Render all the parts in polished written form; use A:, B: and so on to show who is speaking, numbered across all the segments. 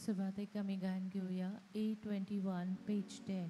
A: सुरवातेक आमी गायन घेवया 821 पेज 10.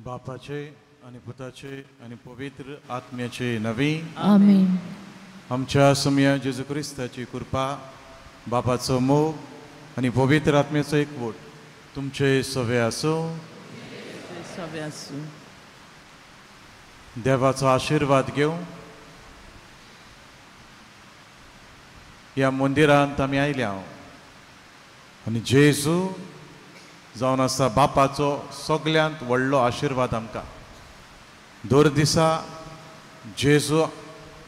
B: बापाचे आनी पुताचे आनी पवित्र आत्म्याचे नवी
A: आमेन.
B: आमच्या सोमया जेजू क्रिस्ताची कृपा, बापाचो मोग आनी पवित्र आत्म्याचो एकवट तुमचे सवे आसूं.
C: सवे आसूं.
B: देवाचो आशिर्वाद घेवं ह्या मंदिरांत आमी आयल्या आनी जेजू जावन आसा बापाचो सगल्यांत व्हडलो आशिर्वाद आमकां. दर दिसा जेजू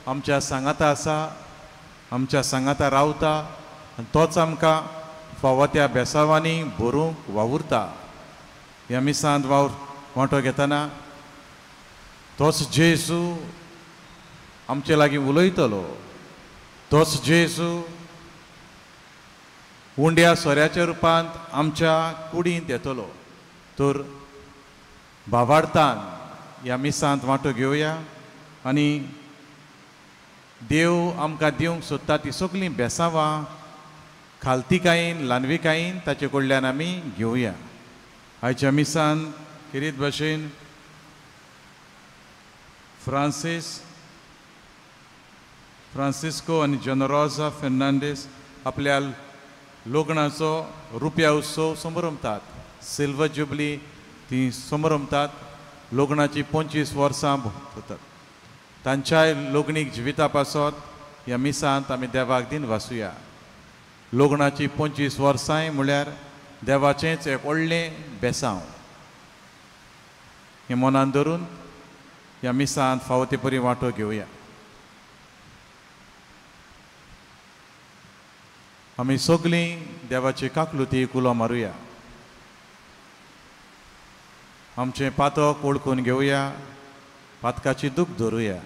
B: आमच्या सांगाता आसा, आमच्या सांगाता रावता आनी तोच आमकां फावो त्या बेसावांनी भरूंक वावुरता. ह्या मिसांत वावर वांटो घेतना तोच जेजू आमचे लागीं उलयतलो, तोच जेजू उंड्या सोऱ्याच्या रुपांत आमच्या कुडींत येतलो. तर भावार्थान ह्या मिसांत वांटो घेवया आनी देव आमकां दिवंक सोदता ती सगळीं बेसावां खालतिकायेन ल्हानविकायेन ताचे कडल्यान आमी घेवया. आयच्या मिसान खेरीत भाशेन फ्रांसिस्को आनी जनरोजा फेर्नांडीस आपल्या लग्नाचो रुप्या उत्सव समरमतात. सिल्वर जुबली ती समरमतात. लग्नाची 25 वर्सां भोगतात. तांच्याय लग्नीक जिविता पासत ह्या मिसांत आमी देवाक दिन वासूया. लग्नाची 25 वर्सांय म्हळ्यार देवाचेंच एक व्हडलें बेसांव. हें मनान धरून ह्या मिसांत फावो ते परी वांटो घेवया. आमी सगळीं देवाची काकलुती उलो मारुया. आमचें पातक वळखून घेवया, पातकाची दूख धरुया.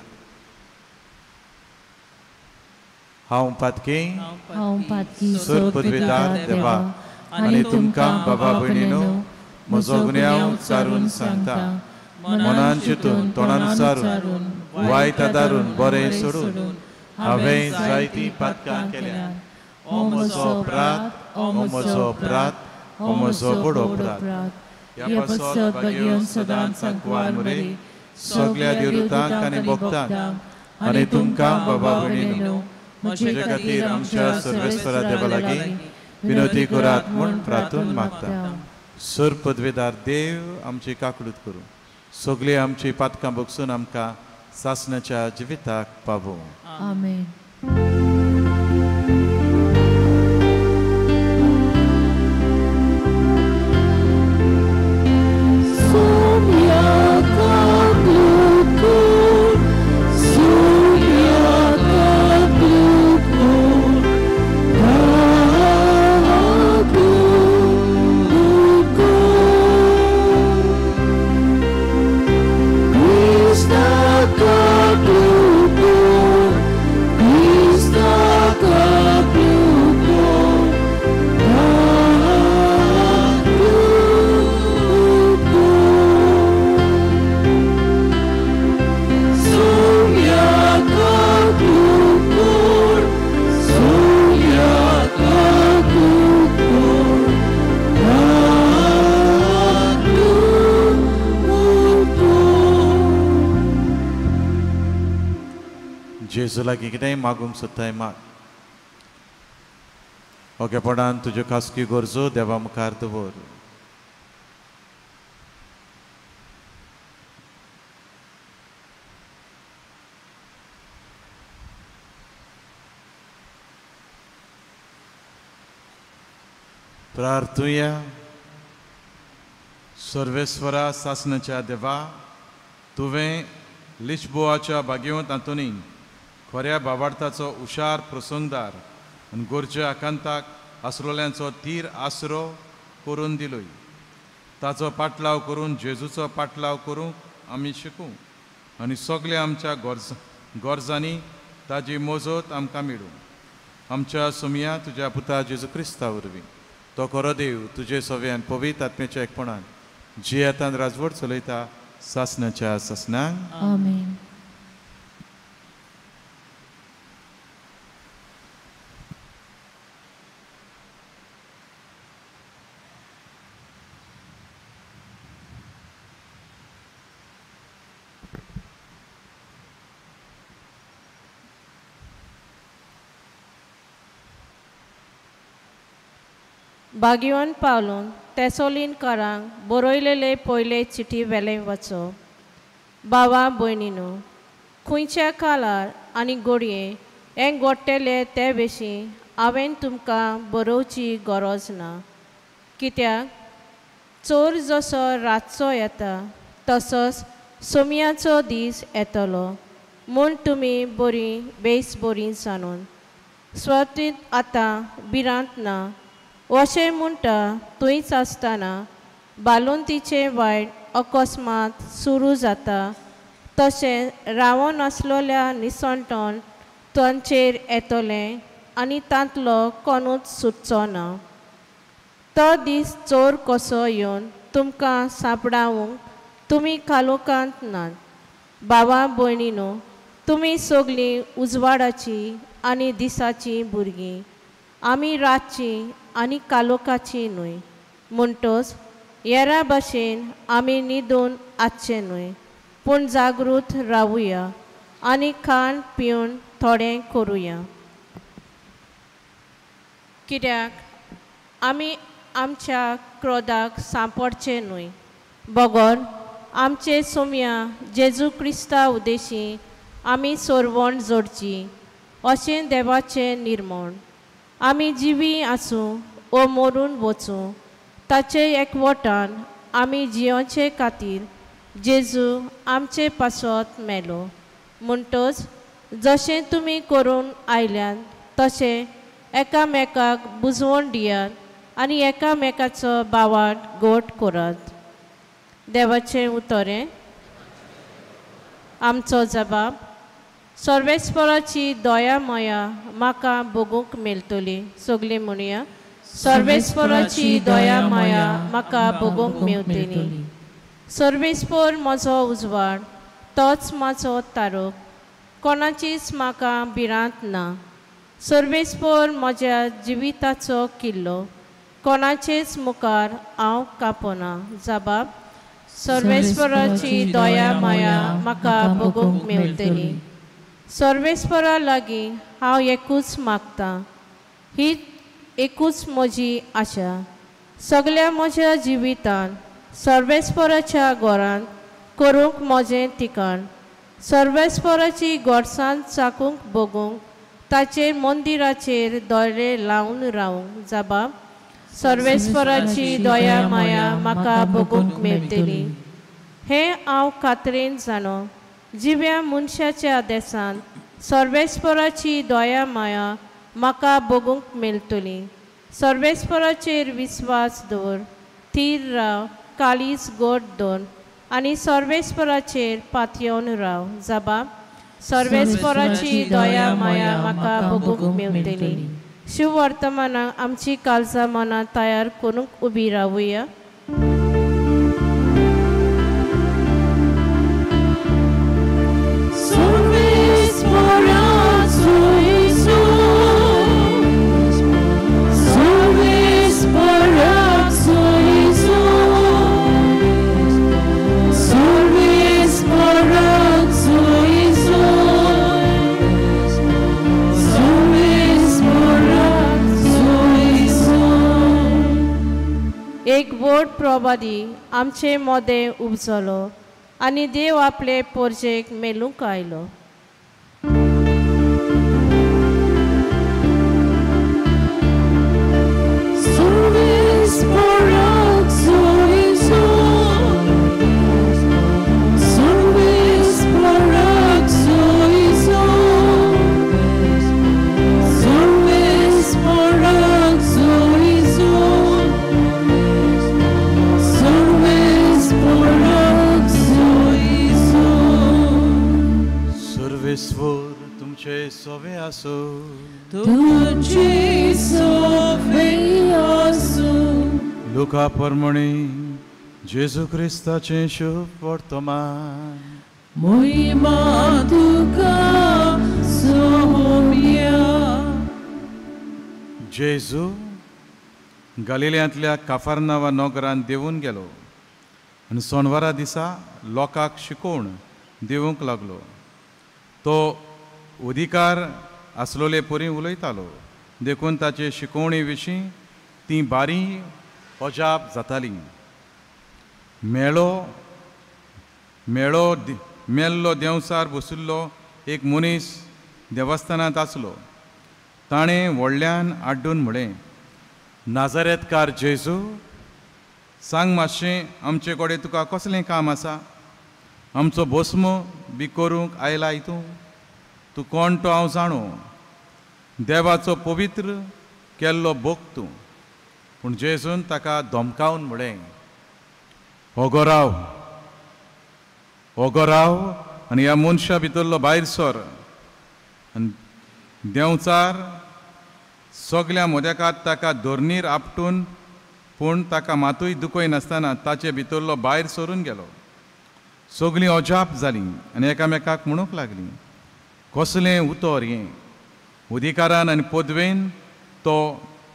B: हांव पातकी सर पदवीदार देवा आनी तुमकां बाबा भयणीनो म्हजो गुन्यांव उच्चारून सांगता. मनान चिंतून तोंडान सारून वायट आदारून बरें सोडून हांवें जायतीं पातकां केल्या. ओ म्हजो अपराध, ओ म्हजो अपराध, ओ म्हजो व्हड अपराध. ह्या पासत भाग्यवंत सदांच सांकवार मुरे सगळ्या देवदूतांक आनी भक्तांक आनी तुमकां बाबा भयणीनो म्हजे खातीर आमच्या सर्वेस्परा देवा लागीं विनवती करात म्हूण प्रार्थून मागता. सर पदवेदार देव आमची काकळूत करूं, सगळीं आमची पातकां बगसून आमकां सासणाच्या जिविताक पावोवं.
A: आमेन.
B: जेजू लागीं कितेंय मागूंक सोदताय माग. ओगेपणान तुज्यो खासगी गरजो देवा मुखार दवर. प्रार्थुया. सर्वेस्वरा सासणाच्या देवा, तुवें लिश्बोआच्या भाग्यवंत आंतोनीन खऱ्या भावार्थाचो हुशार प्रसंगदार आनी गरजे आकांताक आसलेल्यांचो थीर आसरो करून दिलोय. ताचो पाटलाव करून जेजूचो पाटलाव करूंक आमी शिकूं आनी सगल्या आमच्या गरजांनी ताजी मजत आमकां मेळूं. आमच्या सोमया तुज्या पुता जेजू क्रिस्ता वरवीं, तो खरो देव तुजे सव्यान पवित्र आत्म्याच्या एकपणान जियेतान राजवट चलयता सासणाच्या सासणांक.
A: आमेन.
D: भाग्यवान पावलून तेसोलीनकारांक बरयलेले पयले चिटी वेले वचो. बाबा भयणीनो, खंयच्या काळार आनी घडये हें घडटलें ते विशीं हांवें तुमकां बरोवची गरज ना, कित्याक चोर जसो रातचो येता तसोच सोमयाचो दीस येतलो म्हूण तुमी बरी बेस बरी जाणून स्वतींत आतां भिरांत ना अशें म्हणटा थंयच आसतना बालोंतीचें वायट अकस्मात सुरू जाता तशें रावन आसलेल्या निसणटण तांचेर येतलें आनी तांतलो कोणूच सुटचो ना. तो दीस चोर कसो येवन तुमकां सांपडावंक तुमी कालोकांत नात. भावा भयणीनो, तुमी सगळीं उजवाडाचीं आनी दिसाचीं भुरगीं, आमी रातचीं आनी कालोकाचीं न्हय. म्हणटच येरा भशेन आमी न्हिदून आसचें न्हय, पूण जागृत रावुया आनी खाण पिवन थोडें करुया, कित्याक आमी आमच्या क्रोधाक सांपडचें न्हय, बगर आमचे सोमया जेजू क्रिस्ता उद्देशी आमी सोरवण जोडची अशें देवाचें निर्मण. आमी जिवी आसूं ओ मरून वचूं ताचे एकवटान आमी जियोचे खातीर जेजू आमचे पासत मेलो. म्हणटच जशें तुमी करून आयल्यात तशें एकामेकाक बुजवण दियात आनी एकामेकाचो बावाट गोट करात. देवाचें उतरें. आमचो जबाब. सर्वेस्पराची दया माया म्हाका भोगूंक मेळटली. सगळीं म्हणया, सर्वेस्पराची दया माया म्हाका भोगूंक मेळटली. सर्वेस्पर म्हजो उजवाड, तोच म्हजो तारोक, कोणाचीच म्हाका भिरांत ना. सर्वेस्पर म्हज्या जिविताचो किल्लो, कोणाचेच मुखार हांव कापना. जबाब. सर्वेस्पराची दया माया म्हाका भोगूंक मेळटली. सर्वेस्परा लागीं हांव एकूच मागतां, ही एकूच म्हजी आशा. सगल्या म्हज्या जिवितान सर्वेस्पराच्या घरांत करूंक म्हजें ठिकाण, सर्वेस्पराची गोडसाण चाकूंक भोगूंक ताचे मंदिराचेर दोळे लावन रावूंक. जबाब. सर्वेस्पराची दया माया म्हाका भोगूंक मेळटली. हें हांव खात्रेन जाणो, जिव्या मनशाच्या देशांत सर्वेस्पराची दया माया म्हाका भोगूंक मेळटली. सर्वेस्पराचेर विस्वास दवर, थीर राव, काळीज गोड दवर आनी सर्वेस्पराचेर पातयेवन राव. जबाब. सर्वेस्पराची दया माया म्हाका भोगूंक मेळटली. शिववर्तमानाक आमची काळजां मनां तयार करूंक उबी रावुया.
E: Service.
D: एक व्हड प्रवादी आमचे मदें उपजलो आनी देव आपले पोरजेक मेलूंक आयलो.
B: सर्वेस्वर तुमचे सोवे आसो,
C: तुमचे सोवे आसो.
B: लुका प्रमाणे जेजू क्रिस्ताचें शुभ वर्तमान.
C: महिमा तुका सोम्या.
B: जेजू गालिल्यांतल्या काफारनावा नगरान देंवून गेलो आनी सोनवारा दिसा लोकांक शिकोवण दिवंक लागलो. तो अधिकार आसलोले परी उलयतालो, देखून ताचे शिकोवणे विशीं ती बारी अजाप जाताली. मेळो मेळो मेल्लो देंवचार बशिल्लो एक मनीस देवस्थानांत आसलो. ताणें व्हडल्यान आड्डून म्हळें, नाजारेतकार जेजू, सांग मातशें आमचे कडेन तुका कसलें काम आसा? आमचो भस्म बी करूंक आयलाय तूं? तूं कोण तो हांव जाणो, देवाचो पवित्र केल्लो भोग तूं. पूण जेजून ताका धमकावन म्हळें, ओगो राव, ओगो राव आनी ह्या मनशा भितरलो भायर सर. आनी देंवचार सगल्या मोद्याकात ताका धरणीर आपटून पूण ताका मातूय दुखय नासतना ताचे भितरलो भायर सरून गेलो. सगळीं अजाप जालीं आनी एकामेकाक म्हणूंक लागलीं, कसलें उतर हें! अधिकारान आनी पदवेन तो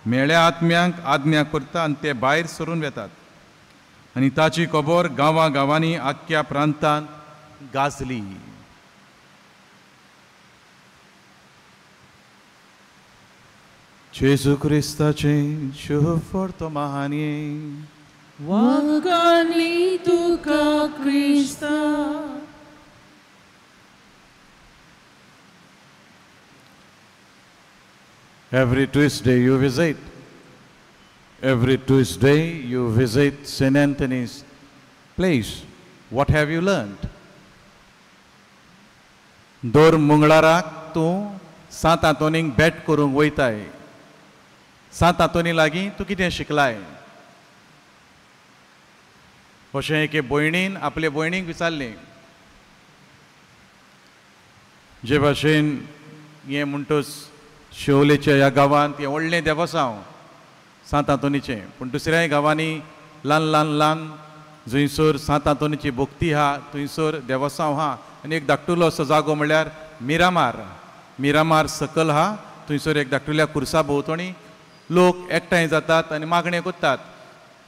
B: मेळ्या आत्म्यांक आज्ञा करता आनी ते भायर सरून वेतात. आनी ताची खबर गांवां गांवांनी आख्ख्या प्रांतांत गाजली. जेजू क्रिस्ताचें शुभ वर्तमान.
C: वागानी तुका क्रिस्ता.
B: Every Tuesday you visit. Every Tuesday you visit St. Anthony's place. What have you learned? दर मंगळाराक तूं सांत आंतोनीक भेट करूंक वयताय. सांत आंतोनी लागीं तूं कितें शिकलाय? अशें एके भयणीन आपले भयणीक विचारलें. जे भाशेन हें म्हणटच शिवोलेच्या ह्या गांवांत हें व्हडलें देवसांव सांत आंतोनीचें, पूण दुसऱ्याय गांवांनी ल्हान ल्हान ल्हान जंयसर सांत आंतोनीची भक्ती आहा थंयसर देवसांव आहा. आनी एक धाकटुलो असो जागो म्हणल्यार मिरामार, मिरामार सकल आहा, थंयसर एक धाकटुल्या कुर्सा भोंवतणी लोक एकठांय जातात आनी मागणें करतात,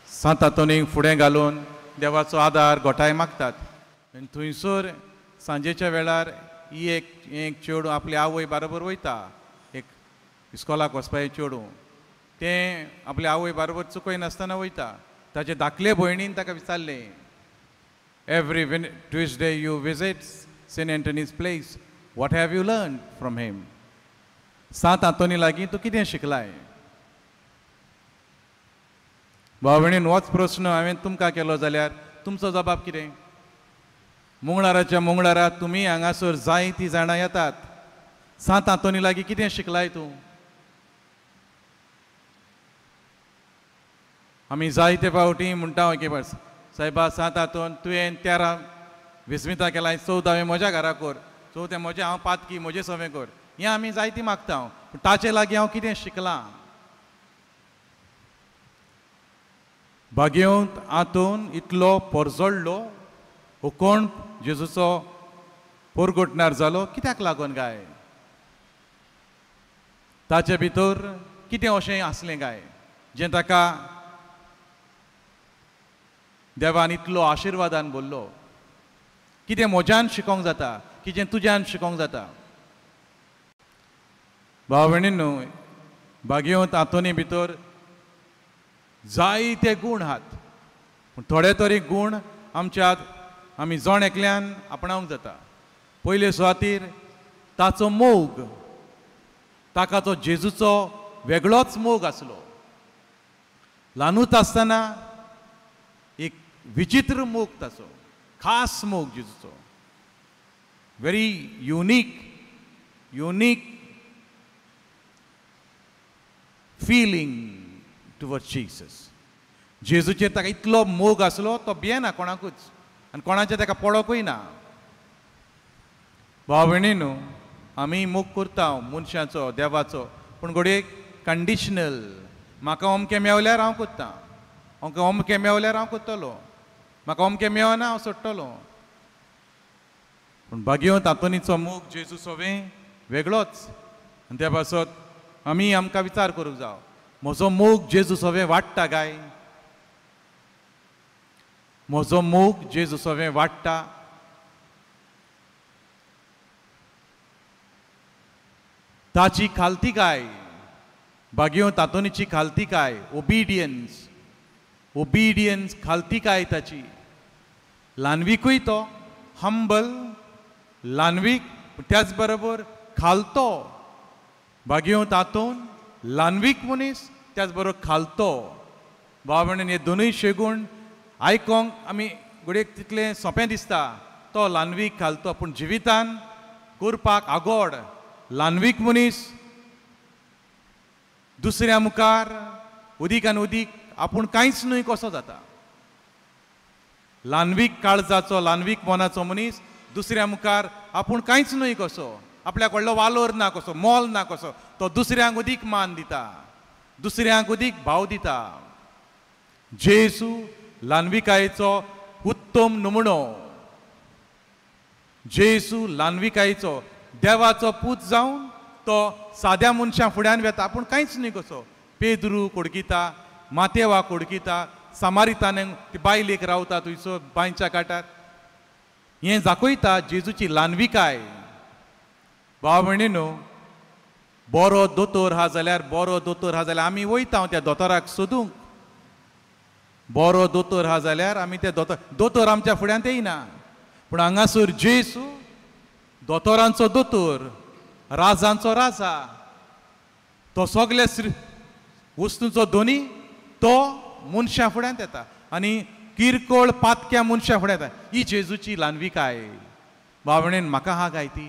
B: सांत आंतोनीक फुडें घालून देवाचो आदार गोठाय मागतात. आनी थंयसर सांजेच्या वेळार ही एक चेडूं आपली आवय बारोबर वयता, एक इस्कोलाक वचपाचें चेडूं, तें आपले आवय बारोबर चुकयनासतना वयता. ताचे धाकले भयणीन ताका विचारलें, every Tuesday you visit Saint Anthony's place, what have you learn from him? Sant Anthony लागीं तूं कितें शिकलाय? भाव भयणीन होच प्रस्न हांवें तुमकां केलो जाल्यार तुमचो जबाब कितें? मंगळाराच्या मंगळारा तुमी हांगासर जायतीं जाणां येतात, सांत आंतोनी लागीं कितें शिकलाय तूं? आमी जायते फावटी म्हणटा एके फावट, सायबा सांत आंतोन तुवें 13 विस्मिता केलाय, 14वें म्हज्या घरा कर, 14 म्हजें हांव पातकी म्हजें सवें कर, हें आमी जायतीं मागता. पूण ताचे लागीं हांव कितें शिकलां? बागेवंत आंतोन इतलो परजळ्ळो, हो कोण जेजूचो पोरगोटणार जालो कित्याक लागून काय? ताचे भितर कितें अशें आसलें काय जें ताका देवान इतलो आशिर्वादान बोल्लो? कितें म्हज्यान शिकोंक जाता, कितें तुज्यान शिकोंक जाता? भाव भयणींनो, बागेवंत आंतोनी भितर जायते गूण आहात, पूण थोडे तरी गूण आमच्या आमी जण एकल्यान आपणावंक जाता. पयले सुवातीर ताचो मोग, ताका तो जेजूचो वेगळोच मोग आसलो. ल्हानूच आसतना एक विचित्र मोग ताचो, खास मोग जेजूचो, very unique unique feeling toward Jesus. जेजूचेर ताका इतलो मोग आसलो, तो भियेना कोणाकूच आनी कोणाचें ताका पडोकूय ना. भाव भयणीनो, आमी मोग करता मनशाचो देवाचो, पूण घडये कंडिशनल. म्हाका अमकें मेवल्यार हांव करता, अमकें मेवल्यार हांव करतलो, म्हाका अमकें मेवना हांव सोडटलो. पूण भाग्यवंत आंतोनीचो मोग जेजू सोवें वेगळोच. आनी त्या पासत आमी आमकां विचार करूंक जाव, म्हजो मोग जेजू सोवें वाडटा काय? म्हजो मोग जेजू सोवें वाडटा? ताची खालतीकाय, भाग्यवंत आंतोनीची खालतीकाय, ओबिडियन्स, ओबिडियन्स, खालतीकाय ताची. ल्हानविकूय तो हंबल, ल्हानवीक, त्याच बरोबर खालतो. भाग्यवंत आंतोन ल्हानवीक मनीस, त्याच बरोबर खालतो. भाव भयणीन, हे दोनूय शेगूण आयकोंक आमी घडयेक तितलें सोंपें दिसता, तो ल्हानवीक खालतो, पूण जिवितान करपाक आगोड. ल्हानवीक मनीस दुसऱ्या मुखार उदीक आनी उदीक आपूण कांयच न्हय कसो जाता. ल्हानवीक काळजाचो, ल्हानवीक मनाचो मनीस दुसऱ्या मुखार आपूण कांयच न्हय कसो, आपल्याक व्हडलो वालोर ना कसो, मोल ना कसो, तो दुसऱ्यांक उदीक मान दिता, दुसऱ्यांक उदीक भाव दिता. जेजू ल्हानविकायेचो उत्तम नमुनो. जेजू ल्हानविकायेचो देवाचो पूत जावन तो साद्या मनशां फुड्यान वेता, आपूण कांयच न्हय कसो. पेद्रू कोडकिता, मातेवा कोडकिता, सामारितान ती बायलेक रावता थंयसर बांयच्या काठार. हें दाखयता जेजूची ल्हानविकाय. भाव भयणीनो, बरो दोतोर आहा जाल्यार, बरो दोतोर आहा जाल्यार आमी वयता त्या दोतोराक सोदूंक. बरो दोतोर आहा जाल्यार आमी त्या दोतोर दोतोर आमच्या फुड्यांत येयना, पूण हांगासर जेजू दोतोरांचो दोतोर, राजांचो राजा, तो सगळे वस्तूंचो दोनी, तो मनशां फुड्यांत येता आनी किरकोळ पातक्या मनशां फुड्यांत येता. ही जेजूची ल्हानविकाय. भाव भयणीन, म्हाका हा काय ती,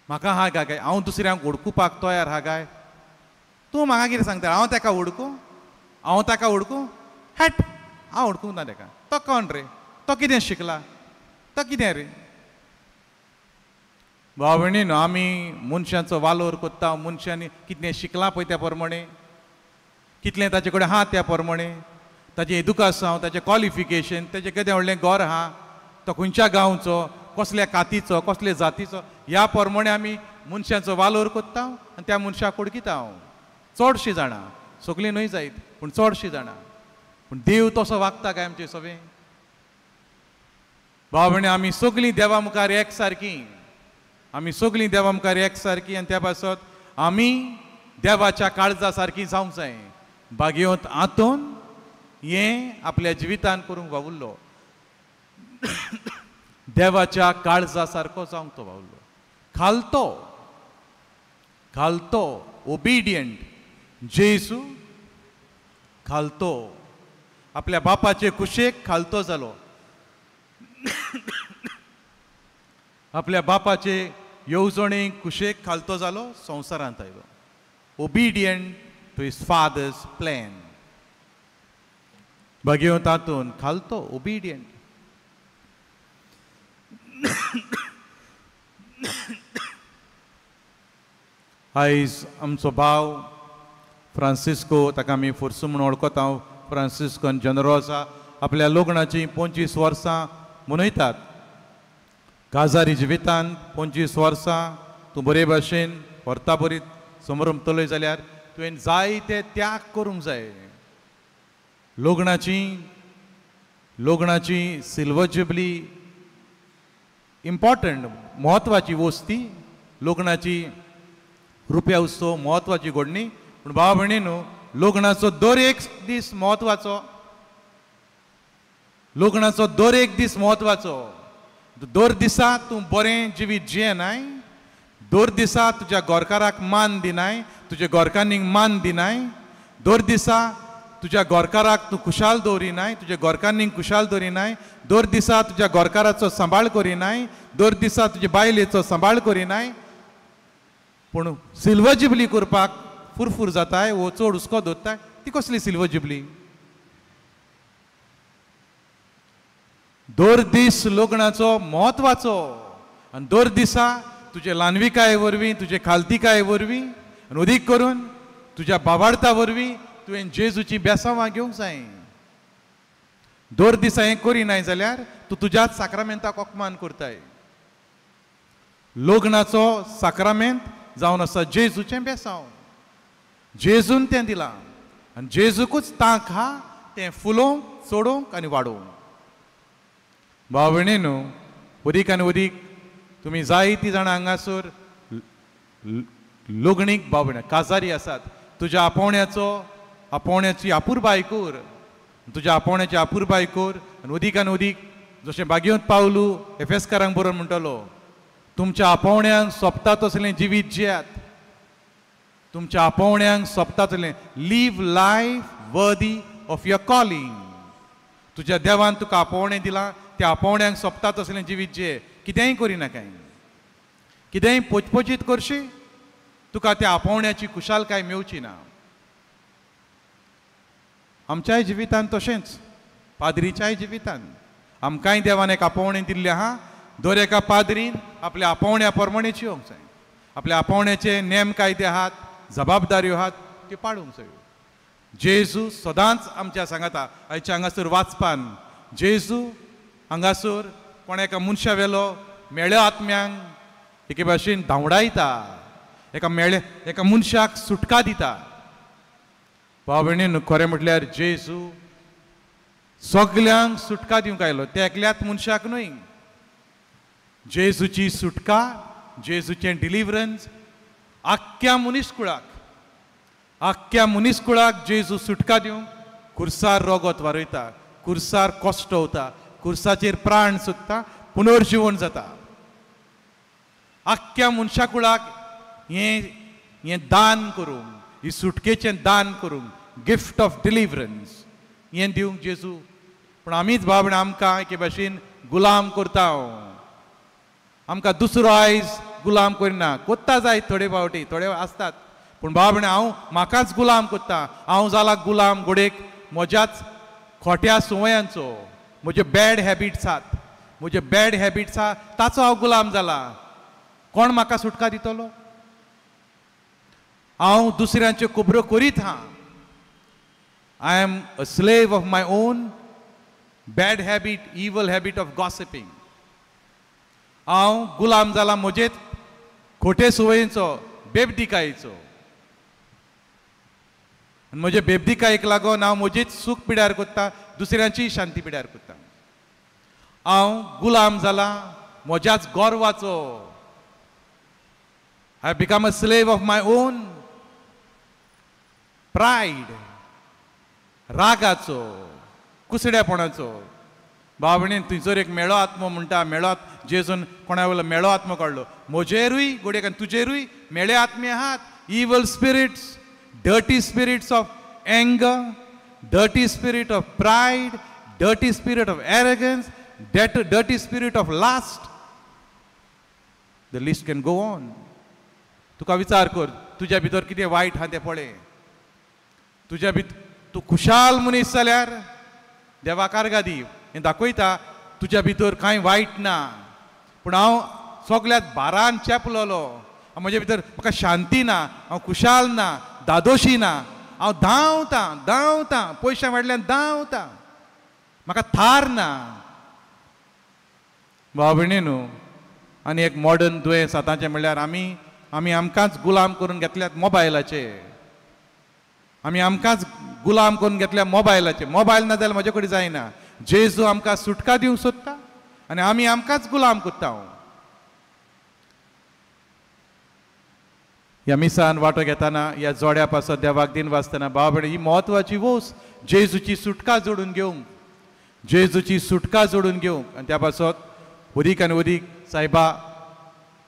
B: म्हाका हा काय, हांव दुसऱ्यांक वळखुपाक तयार हा काय? तूं म्हाका कितें सांगता? हांव ताका वळखूं, हांव ताका वळखूं? हॅट, हांव वळखूंक ना ताका. तो कोण रे? तो कितें शिकला? तो कितें रे? भाव भयणीनो, आमी मनशांचो वालोर करता, मनशांनी कितलें शिकलां पळय त्या प्रमाणे, कितलें ताचे कडेन आहा त्या प्रमाणे, ताचें एदुकासांव, ताचें क्वॉलिफिकेशन, ताचें केदें व्हडलें घर आहा, तो खंयच्या गांवचो, कसल्या कातीचो, कसले जातीचो, ह्या प्रमाणे आमी मनशांचो वालोर करता आनी त्या मनशाक उडकिता. चडशीं जाणां, सगळीं न्हय जायत, पूण चडशीं जाणां. पूण देव तसो वागता काय आमचे सगळें? भाव भयणी, आमी सगळीं देवा मुखार एक सारकी, आमी सगळीं देवा मुखार एक सारकी, आनी त्या पासत आमी देवाच्या काळजा सारकी जावंक जाय. भाग्यवंत आंतोन हें आपल्या जिवितान करूंक वावुरलो, देवाच्या काळजा सारको जावंक तो वावुरलो. खालतो, खालतो, ओबिडियंट. जेजू खालतो, आपल्या बापाचे कुशेक खालतो जालो, आपल्या बापाचे येवजणे कुशेक खालतो जालो, संवसारांत आयलो. Obedient to his father's plan. भाग्यवंत आंतोन खालतो, ओबिडियंट. आयज आमचो भाव फ्रांसिस्को, ताका आमी फोर्सू म्हूण वळखता, फ्रांसिस्को जनरोसा, आपल्या लग्नाचीं 25 वर्सां मनयतात. काजारी जिवितान 25 वर्सां तूं बरे भाशेन व्हरता बरी समरमतलोय जाल्यार तुवें जायते त्याग करूंक जाय. लग्नाची लग्नाची सिल्वर जुबली इम्पॉर्टंट, म्हत्वाची वस्ती, लग्नाची रुपया उत्सव म्हत्वाची घडणी. पूण भाव भयणी न्हू, लग्नाचो दर एक दीस म्हत्वाचो, लग्नाचो दर एक दीस म्हत्वाचो. दर दिसा तूं बरें जिवीत जियेनाय, दर दिसा तुज्या गोरकाराक मान दिनाय, तुज्या गोरकांनीक मान दिनाय, दर दिसा तुज्या गोरकाराक तूं खुशाल दवरिनाय, तुज्या गोरकांनीक खुशाल दवरिनाय, दर दिसा तुज्या गोरकाराचो सांबाळ करिनाय, दर दिसा तुज्या बायलेचो सांबाळ करिनाय, पूण सिल्वर जुबली करपाक फुरफूर जाताय वो चड हुस्को दवरताय, ती कसली सिल्वर जुबली? दर दीस लग्नाचो म्हत्वाचो आनी दर दिसा तुजे ल्हानविकाये वरवीं, तुजे खालतिकाये वरवीं आनी अदीक करून तुज्या बाबार्था वरवीं तुवें जेजूची बेसांवां घेवंक जाय. दर दिसा हें करिनाय जाल्यार तूं तुज्याच साक्रामेंताक अपमान करताय. लग्नाचो साक्रामेंत जावन आसा जेजूचें बेसांव. जेजून तें दिलां आनी जेजूकूच तांक आहा तें फुलोवंक, चडोवंक आनी वाडोवंक. भाव भयणीनो, अदीक आनी अदीक तुमी जायतीं जाणां हांगासर लग्नीक भाव भयणां काजारी आसात. तुज्या आपोवण्याचो, आपोवण्याची अपुरबाय कर, तुज्या आपोवण्याची अपुरबाय कर आनी अदीक आनी अदीक जशें बागेवंत पावलू एफेसकारांक बरोवन म्हणटलो, तुमच्या आपोवण्यांक सोंपता तसलें जिवीत जियात, तुमच्या आपोवण्यांक सोंपता तसलें, live life worthy of your calling. तुज्या देवान तुका आपोवणें दिलां, त्या आपोवण्यांक सोंपता तसलें जिवीत जिये. कितेंय करिनाकाय, कितेंय पोचपोचीत करशी, तुका त्या आपोवण्याची खुशालकाय मेवची ना. आमच्याय जिवितान तशेंच, पाद्रीच्याय जिवितान आमकांय देवान एक आपोवणें दिल्लें आहा. दर एका पाद्रीन आपल्या आपोवण्या प्रमाणें जिवंक जाय, आपल्या आपोवण्याचे नेम कायदे आहात, जबाबदाऱ्यो आहात, त्यो पाळूंक जायो. जेजू सदांच आमच्या सांगाता. आयच्या हांगासर वाचपान जेजू हांगासर कोण एका मनशा वेलो मेळ्या आत्म्यांक एके भाशेन धांवडायता, एका मेळे एका मनशाक सुटका दिता. भाव भयणीन, खरें म्हटल्यार जेजू सगल्यांक सुटका दिवंक आयलो, त्या एकल्याच मनशाक न्हय. जेजूची सुटका, जेजूचें डिलिवरन्स आख्ख्या मनीसकुळाक, आख्ख्या मनीसकुळाक जेजू सुटका दिवंक खुर्सार रोगत वारयता, खुर्सार कश्टवता, खुर्साचेर प्राण सोदता, पुनर्जिवन जाता. आख्ख्या मनशाकुळाक हें हें दान करूंक, ही सुटकेचें दान करूंक, गिफ्ट ऑफ डिलिवरन्स हें दिवंक जेजू. पूण आमीच भाव भयणां आमकां एके भाशेन गुलाम करता. आमकां दुसरो आयज गुलाम करिना, कोत्ता जाय थोडे फावटी, थोडे आसतात, पूण भाव भयणां हांव म्हाकाच गुलाम करता. हांव जाला गुलाम घोडेक म्हज्याच खोट्या संवयांचो, म्हजे बॅड हॅबिट्स आहात, म्हजे बॅड हॅबिट्स आहा ताचो हांव गुलाम जाला. कोण म्हाका सुटका दितलो? हांव दुसऱ्यांच्यो खबरो करीत आहा. I am a slave of my own bad habit, evil habit of gossiping. हांव गुलाम जाला म्हजेच खोटे संवयेचो, बेबदिकायेचो. आनी म्हजे बेबदिकायेक लागून हांव म्हजीच सूख पिड्यार करता, दुसऱ्यांचीय शांती पिड्यार करता. हांव गुलाम जाला म्हज्याच गोरवाचो. I become a slave of my own pride, रागाचो, कुसड्यापणाचो. भाव भयणीन, थंयसर एक मेळो आत्मो म्हणटा, मेळो जेजून कोणा वयलो मेळो आत्मो काडलो. म्हजेरूय घडयेक आनी तुजेरूय मेळे आत्मे आहात. Evil spirits, dirty spirits of anger, dirty spirit of pride, dirty spirit of arrogance, dirty spirit of lust. The list can go on. तुका विचार कर, तुज्या भितर कितें वायट आहा तें पळय. तुज्या भितर तूं खुशाल मनीस जाल्यार देवा कार्गा दी, हें दाखयता तुज्या भितर कांय वायट ना. पूण हांव सगल्यात भारान चेपलोलो, म्हजे भितर म्हाका शांती ना, हांव खुशाल ना, दादोशी ना, हांव धांवतां धांवतां, पयशां फाटल्यान धांवतां, म्हाका थार ना. भाव भयणीनो, आनी एक मॉडर्न दुयेंस आतांचें म्हणल्यार आमी आमी आमकांच गुलाम करून घेतल्यात मोबायलाचे. आमी आमकांच गुलाम करून घेतल्या मोबायलाचे. मोबायल ना जाल्यार म्हजे कडेन जायना. जेजू आमकां सुटका दिवंक सोदता आनी आमी आमकांच गुलाम करता. ह्या मिसान वांटो घेतना ह्या जोड्या पासत देवाक दिन वाचतना भाव भयणी ही म्हत्वाची वोस जेजूची सुटका जोडून घेवंक, जेजूची सुटका जोडून घेवंक. आनी त्या पासत वदीक आनी वदीक सायबा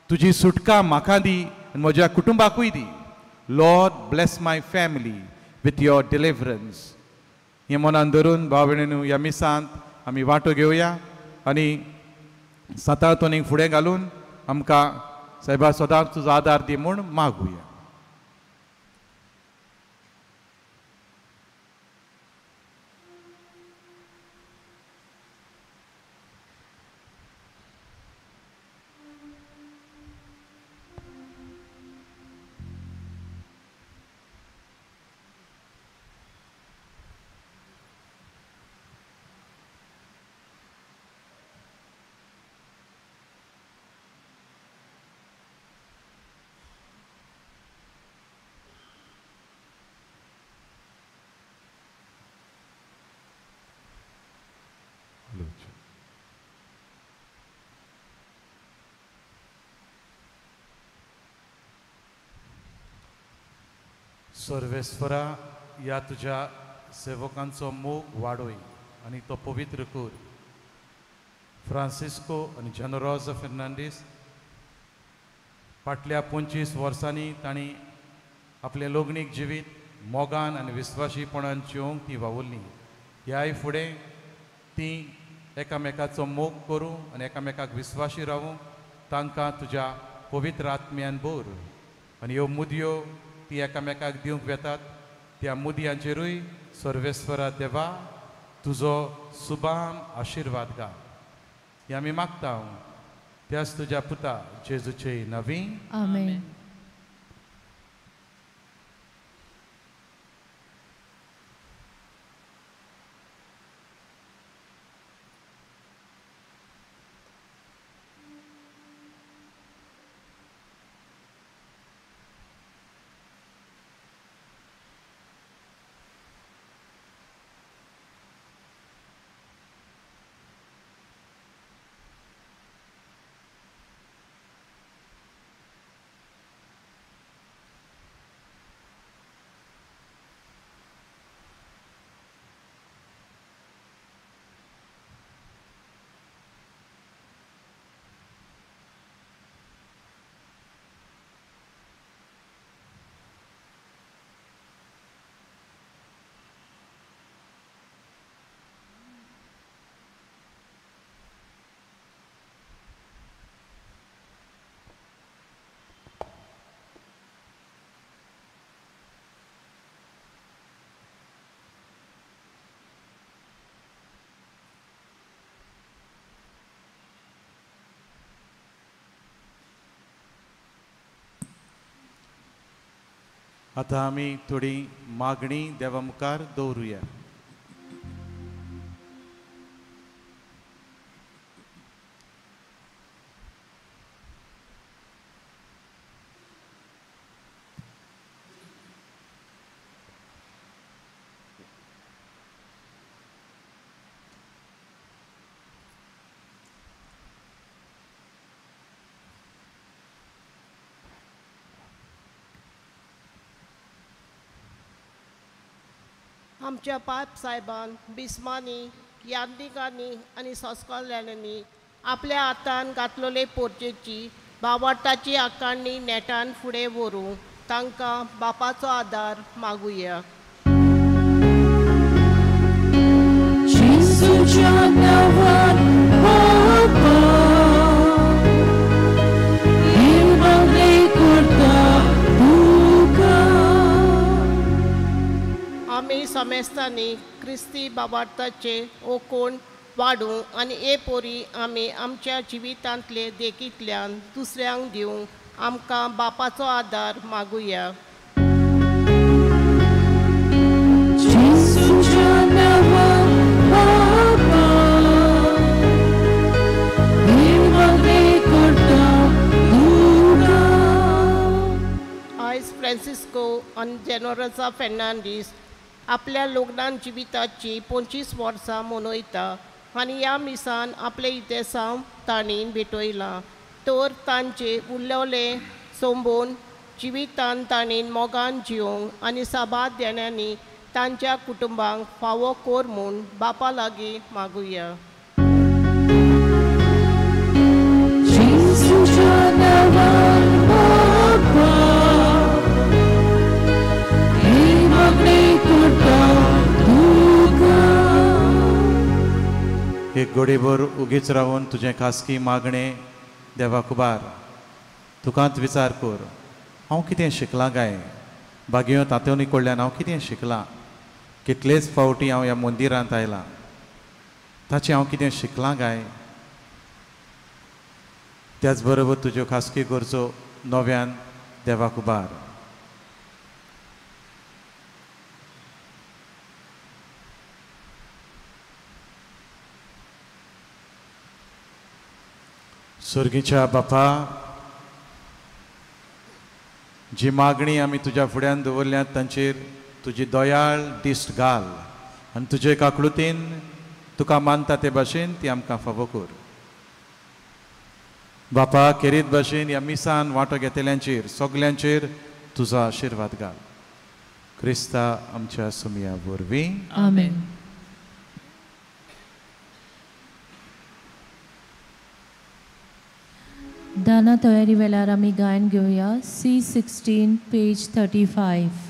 B: तुजी सुटका म्हाका दी आनी म्हज्या कुटुंबाकूय दी. Lord bless my family with your deliverance. हें मनान धरून भाव भयणीनू ह्या मिसांत आमी वांटो घेवया आनी सातातोनीक फुडें घालून आमकां सायबा सदांच तुजो आदार दी म्हूण मागुया. सर्वेस्वरा ह्या तुज्या सेवकांचो मोग वाडय आनी तो पवित्र कर. फ्रांसिस्को आनी जनरोजा फेर्नांडीस फाटल्या 25 वर्सांनी तांणी आपलें लग्नीक जिवीत मोगान आनी विस्वाशीपणान जिवंक ती वावुरली. ह्याय फुडें ती एकामेकाचो मोग करूं आनी एकामेकाक विस्वाशी रावूं तांकां तुज्या पवित्र आत्म्यान भर आनी ह्यो मुदयो ती एकामेकाक दिवंक वेतात त्या मुदयांचेरूय सर्वेस्वरा देवा तुजो सुबाम आशिर्वाद गा. हे आमी मागता त्याच तुज्या पुता जेजूचे नवी.
A: आमेन.
B: आतां आमी थोडी मागणी देवा मुखार दवरुया.
D: आमच्या पाप साहेबान बिस्मांनी याज्ञिकांनी आनी संस्कारल्यांनी आपल्या हातान घातलेले पोर्चेची भावार्थाची आकांडी नेटान फुडें व्हरूं तांकां बापाचो आदार मागुया.
C: जेजूच्या नांवान बापा करता तुका.
D: आमी समेस्तांनी क्रिस्ती बाबार्थाचे ओकोण वाडूं आनी हे पोरी आमी आमच्या जिवितांतले देखींतल्यान दुसऱ्यांक दिवंक आमकां बापाचो आदार मागुया.
C: जेजूच्या नांवान बापा करता तुका.
D: आयज फ्रांसिस्को आनी जेनोरजा फेर्नांडीस आपल्या लग्नान जिविताची 25 वर्सां मनयता आनी ह्या मिसान आपले इतिहासांव तांणी भेटयलां तर तांचे उरलें सोंबून जिवितान तांणी मोगान जिवंक आनी साबार देण्यांनी तांच्या कुटुंबांक फावो कोर म्हूण बापा लागीं मागुया.
B: एक घडीभर उगीच रावन तुजें खासगी मागणें देवा कुबार तुकांत विचार कर. हांव कितें शिकलां काय? बागयो तातोनी कडल्यान हांव कितें शिकलां? कितलेच फावटी हांव ह्या मंदिरांत आयलां, ताचें हांव कितें शिकलां काय? त्याच बरोबर तुज्यो खासगी गरजो नव्यान देवा कुबार. सर्गीच्या बापा, जी मागणी आमी तुज्या फुड्यान दवरल्यात तांचेर तुजी दयाळ दिश्ट घाल आनी तुजे काकळुतीन तुका मानता ते भाशेन ती आमकां फावो कर. बापा, खेरीत भाशेन ह्या मिसान वांटो घेतल्यांचेर सगल्यांचेर तुजो आशिर्वाद घाल. क्रिस्ता आमच्या सुमया वरवीं.
A: आमेन. दाना तयारी वेळार आमी गायन घेवया C16 page 35.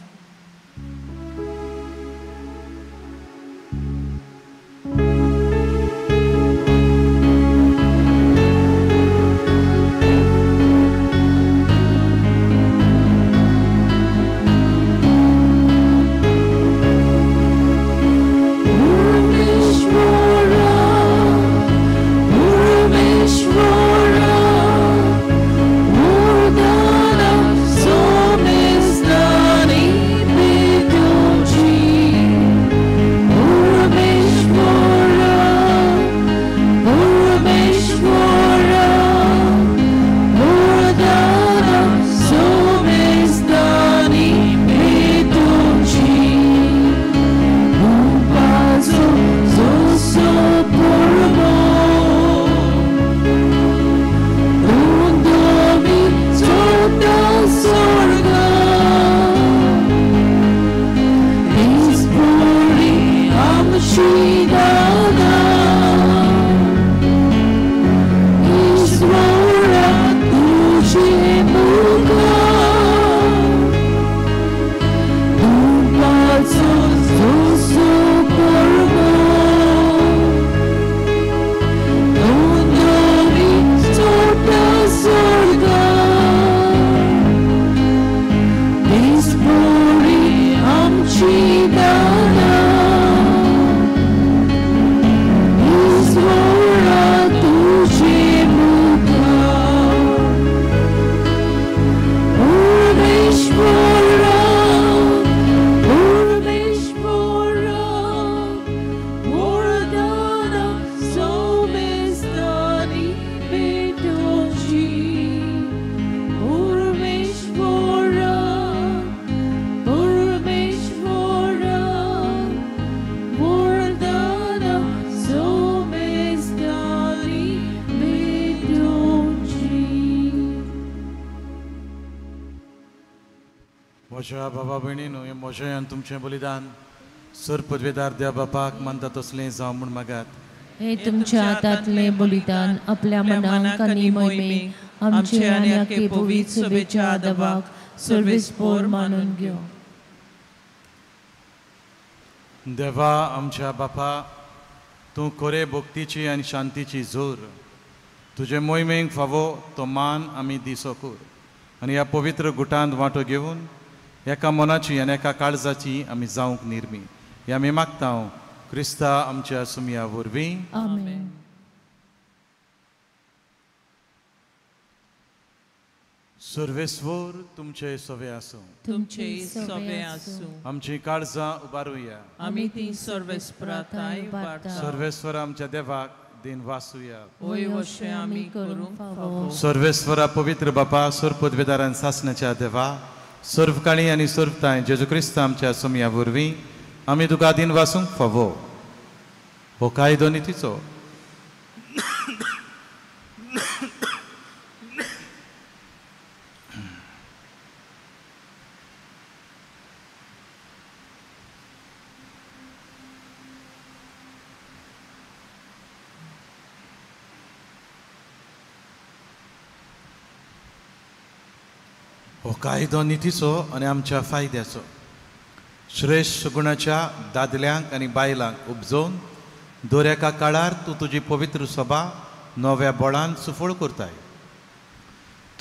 B: म्हज्या बाबा भयणीन हें म्हजें आनी तुमचें बलिदान सर पदवेदार देव बापाक मानता तसलें जावं म्हूण मागात.
A: हे तुमच्या हातांतलें बलिदान आपल्या मनाक आनी मोहिमेक आमचे आनी आखे पवित्र सभेच्या आदवाक सर्वेस्पोर मानून घेवं.
B: देवा आमच्या बापा, तूं खरे भक्तीची आनी शांतीची जोर, तुजे मोहिमेक फावो तो मान आमी दिसो कर आनी ह्या पवित्र गुटांत वांटो घेवन एका मनाची आनी एका काळजाची आमी जावंक निर्मी हे आमी मागता क्रिस्ता आमच्या सुमया वरवीं.
A: आमेन.
B: सर्वेस्वर तुमचे सवे आसूं.
C: तुमचे सवे आसूं.
B: आमची काळजां उबारुया.
C: आमी ती सर्वेस्पराताय उबारता.
B: सर्वेस्वर आमच्या देवाक दिन वासुया.
C: होय वशे आमी करूंक फावो.
B: सर्वेस्वरा पवित्र बापा, सर्व पदवेदारान सासण्याच्या देवा, सर्व काळी आनी सर्वताय जेजू क्रिस्त आमच्या सोमया वरवीं आमी तुका दिन वासूंक फावो. हो कायदो नितीचो हो कायदो नितीचो आनी आमच्या फायद्याचो। श्रेश्ठ गुणाच्या दादल्यांक आनी बायलांक उपजोवन दर एका काळार तूं तुजी पवित्र सभा नव्या बळान सुफळ करताय।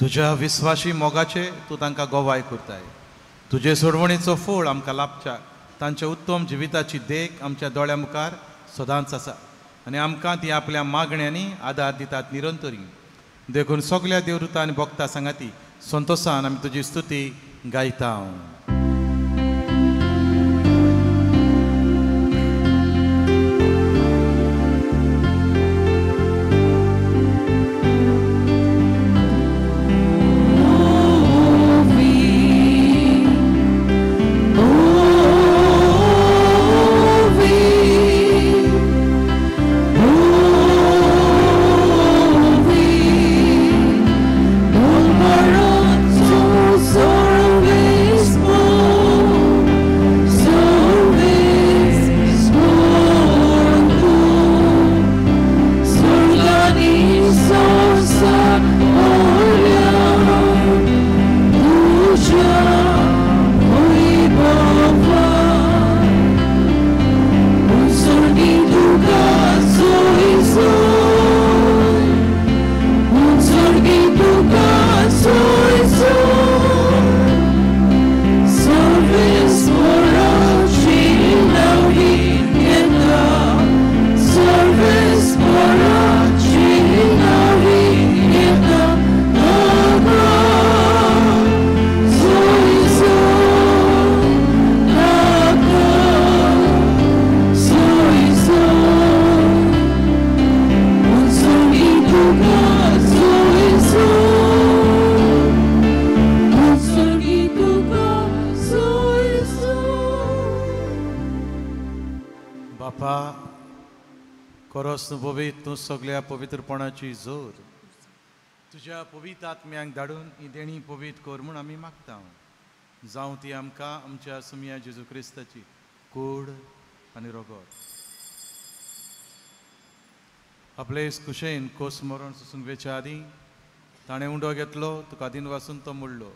B: तुज्या विस्वाशी मोगाचे तूं तांकां गवाय करताय। तुजे सोडवणेचो फळ आमकां लाभच्या तांच्या उत्तम जिविताची देख आमच्या दोळ्या मुखार सदांच आसा आनी आमकां ती आपल्या मागण्यांनी आदार दितात निरंतरी। देखून सगल्या देवदूतां आनी भक्तां सांगाती संतोसान आमी तुजी स्तुती गायता। तूं सगल्या पवित्रपणाची जोर तुज्या पवित्र आत्म्यांक धाडून ही देणी पवित्र कर म्हूण आमी मागता। जावं ती आमकां आमच्या सुमया जेजू क्रिस्ताची कूड आनी रोगोत। आपले कुशेन कोस मरण सोसूंक वेच्या आदीं ताणें उंडो घेतलो, तुका दिन वासून तो मोडलो,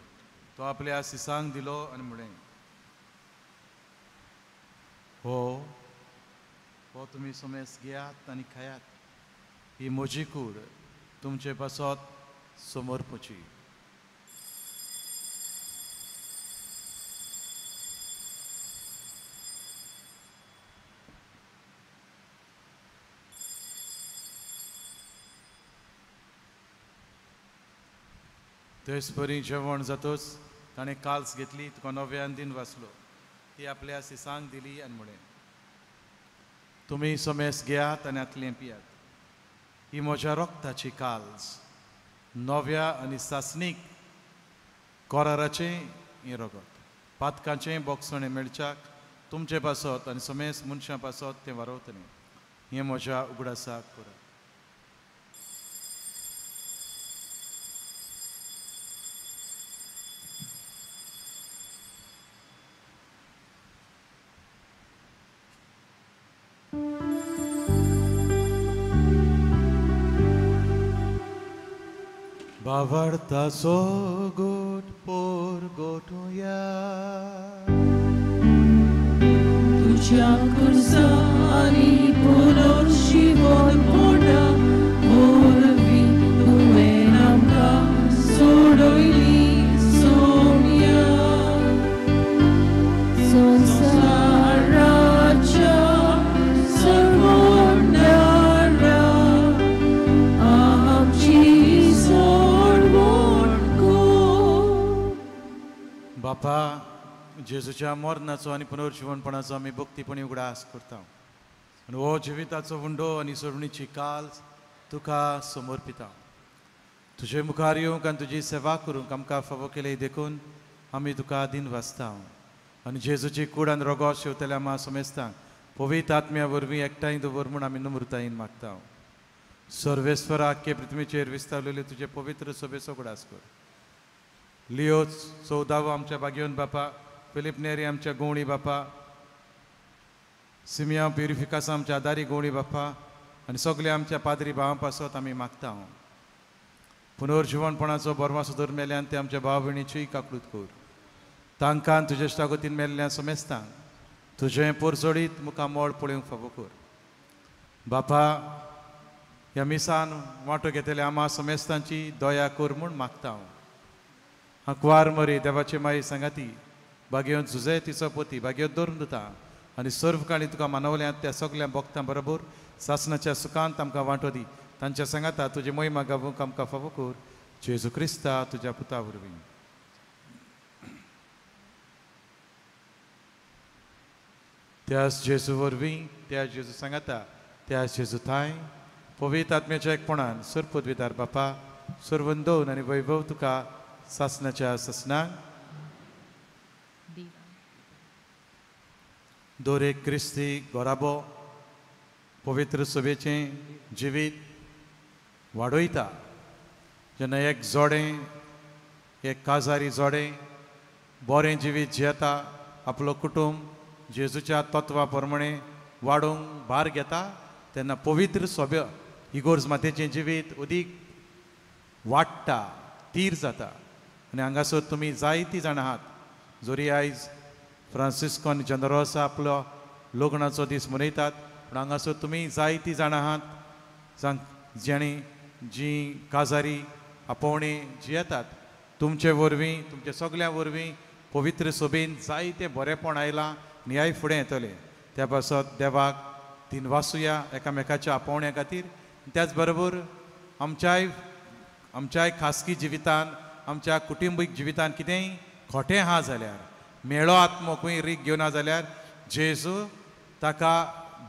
B: तो आपल्या सिसांक दिलो आनी म्हणलें, हो हो तुमी समेस घेयात आनी खायात, ही म्हजी कूड तुमचे पासत समर्पची। तेच परी जेवण जातच ताणें काल्स घेतली, तुका नव्यान दिन वाचलो, ती आपल्या सिसांक दिली आनी म्हणलें, तुमी समेस घेयात आनी आतलें पियात, ही म्हज्या रक्ताची काल्स, नव्या आनी सासणीक कराराचें हें रगत, पातकाचें बोगसणें मेळच्याक तुमचे पासत आनी समेस मनशां पासत तें वारवतलें। हें म्हज्या उगडासाक करात। बावडताचो गोट पोर गोठुया
A: तुझ्या कुर्सानी पुनर्जीवनपणा वरवीं तुवें आमकां सोडयली सोम्या। संवसाराच्या सर्वोन्नरा आमची सोडवण कर।
B: बापा, जेजूच्या मरणाचो आनी पुनर्जीवनपणाचो आमी भक्तीपणी उगडास करता आनी हो जिविताचो उंडो आनी सोडणीची काल तुका समर्पिता। तुजे मुखार येवंक आनी तुजी सेवा करूंक आमकां फावो केली देखून आमी तुका दिन वाचता आनी जेजूची कूड आनी रोगो शेवतल्या मा समेस्तांक पवित्र आत्म्या वरवीं एकठांय दवर म्हूण आमी नम्रतायेन मागता। सर्वेस्वरा, आख्खे पृथ्वीचेर विस्तारलेले तुजे पवित्र सभेचो उगडास कर। लियो 14वो आमच्या भाग्यवन बापा, फिलीप नेरी आमच्या गोवणी बापा, सिमिया प्युरिफिकास आमच्या आदारी गोवणी बापा आनी सगळे आमच्या पाद्री भावां पासत आमी मागता। पुनर्जिवणपणाचो बरवासो दर मेल्यान ते आमच्या भाव भयणीचीय काकळूत कर. तांकां तुजे इश्टागतीन मेल्ल्या समेस्तांक तुजें पोरजोडीत मुखामळ पळोवंक फावो कर. बापा, ह्या मिसान वांटो घेतल्या आमा समेस्तांची दया कर म्हूण मागता हांव. आंकवार मरे देवाचे माई सांगाती बागेवन जुजे तिचो पोती बागेवन धरून दिता आनी सर्व काळी तुका मानवल्यांत त्या सगल्या भक्तां बरोबर सासणाच्या सुखांत आमकां वांटो दी. तांच्या सांगाता तुजी मोहिमा गावूंक आमकां फावो कर. जेजू क्रिस्ता तुज्या पुता वरवीं. त्याच जेजू वरवीं, त्या जेजू सांगाता, त्या जेजू थांय पवित्र आत्म्याच्या एकपणान सर्वपदवीदार बापा सर्वंदोन आनी वैभव तुका सासणाच्या सासणाक. दर एक क्रिस्ती गोराबो पवित्र सभेचें जिवीत वाडयता. जेन्ना एक जोडें, एक काजारी जोडें बरें जिवीत जियेता, आपलो कुटुंब जेजूच्या तत्वा प्रमाणे वाडोवंक भार घेता, तेन्ना पवित्र सभ्य इगोर्ज मातेचें जिवीत अदीक वाडटा, तीर जाता. आनी हांगासर तुमी जायतीं जाणां आहात. जरी आयज फ्रांसिस्को आनी जनरोसा आपलो लग्नाचो दीस मनयतात, पूण हांगासर तुमी जायतीं जाणां आहात जांणी जीं काजारी आपोवणी जियेतात. तुमचे वरवीं, तुमच्या सगल्यां वरवीं पवित्र सभेन जायतें बरेंपण आयलां आनी ह्याय फुडें येतलें. त्या पासत देवाक दिनवासुया एकामेकाच्या आपोवण्या खातीर. त्याच बरोबर आमच्याय खासगी जिवितान, आमच्या कुटुंबीक जिवितान कितेंय खोटें आहा जाल्यार, मेळो आत्मो खंय रीक घेवना जाल्यार जेजू ताका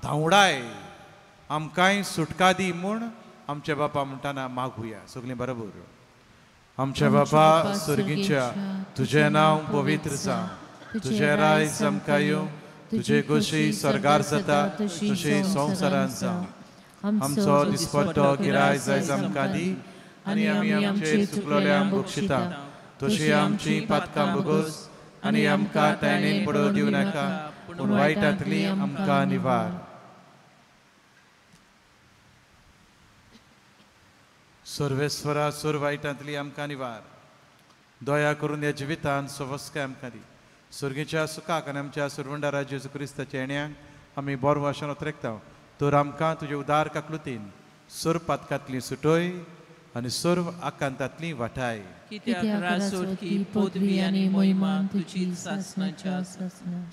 B: धांवडाय, आमकांय सुटका दी म्हूण आमच्या बापा म्हणटाना मागुया. सगळीं बरोबर. आमच्या बापा सर्गीच्या, तुजें नांव पवित्र जावं, तुजें रायज आमकां येवं, तुजे गोशी स्वर्गार जाता तशी संवसारांत जावं. आमचो दिसपट्टो गिरायज आयज आमकां दी आनी आमी आमचे चुकलोल्यांक बक्षिता तशी आमची पातकां भोगोस आनी आमकां ताणेन पडोवं दिवं नाका, पूण वायटांतली आमकां निवार. सर्वेस्वरा, सर्व वायटांतली आमकां निवार. दया करून ह्या जिवितान सवस्काय आमकां दी. सर्गीच्या सुखाक आनी आमच्या सुरवंडारा जेजू क्रिस्ताच्या येण्याक आमी बरो वाशन ओतरेकता. तर आमकां तुजे उदार काकलुतीन सर्व पातकांतली सुटय आनी सर्व आकांतांतली वाटाय.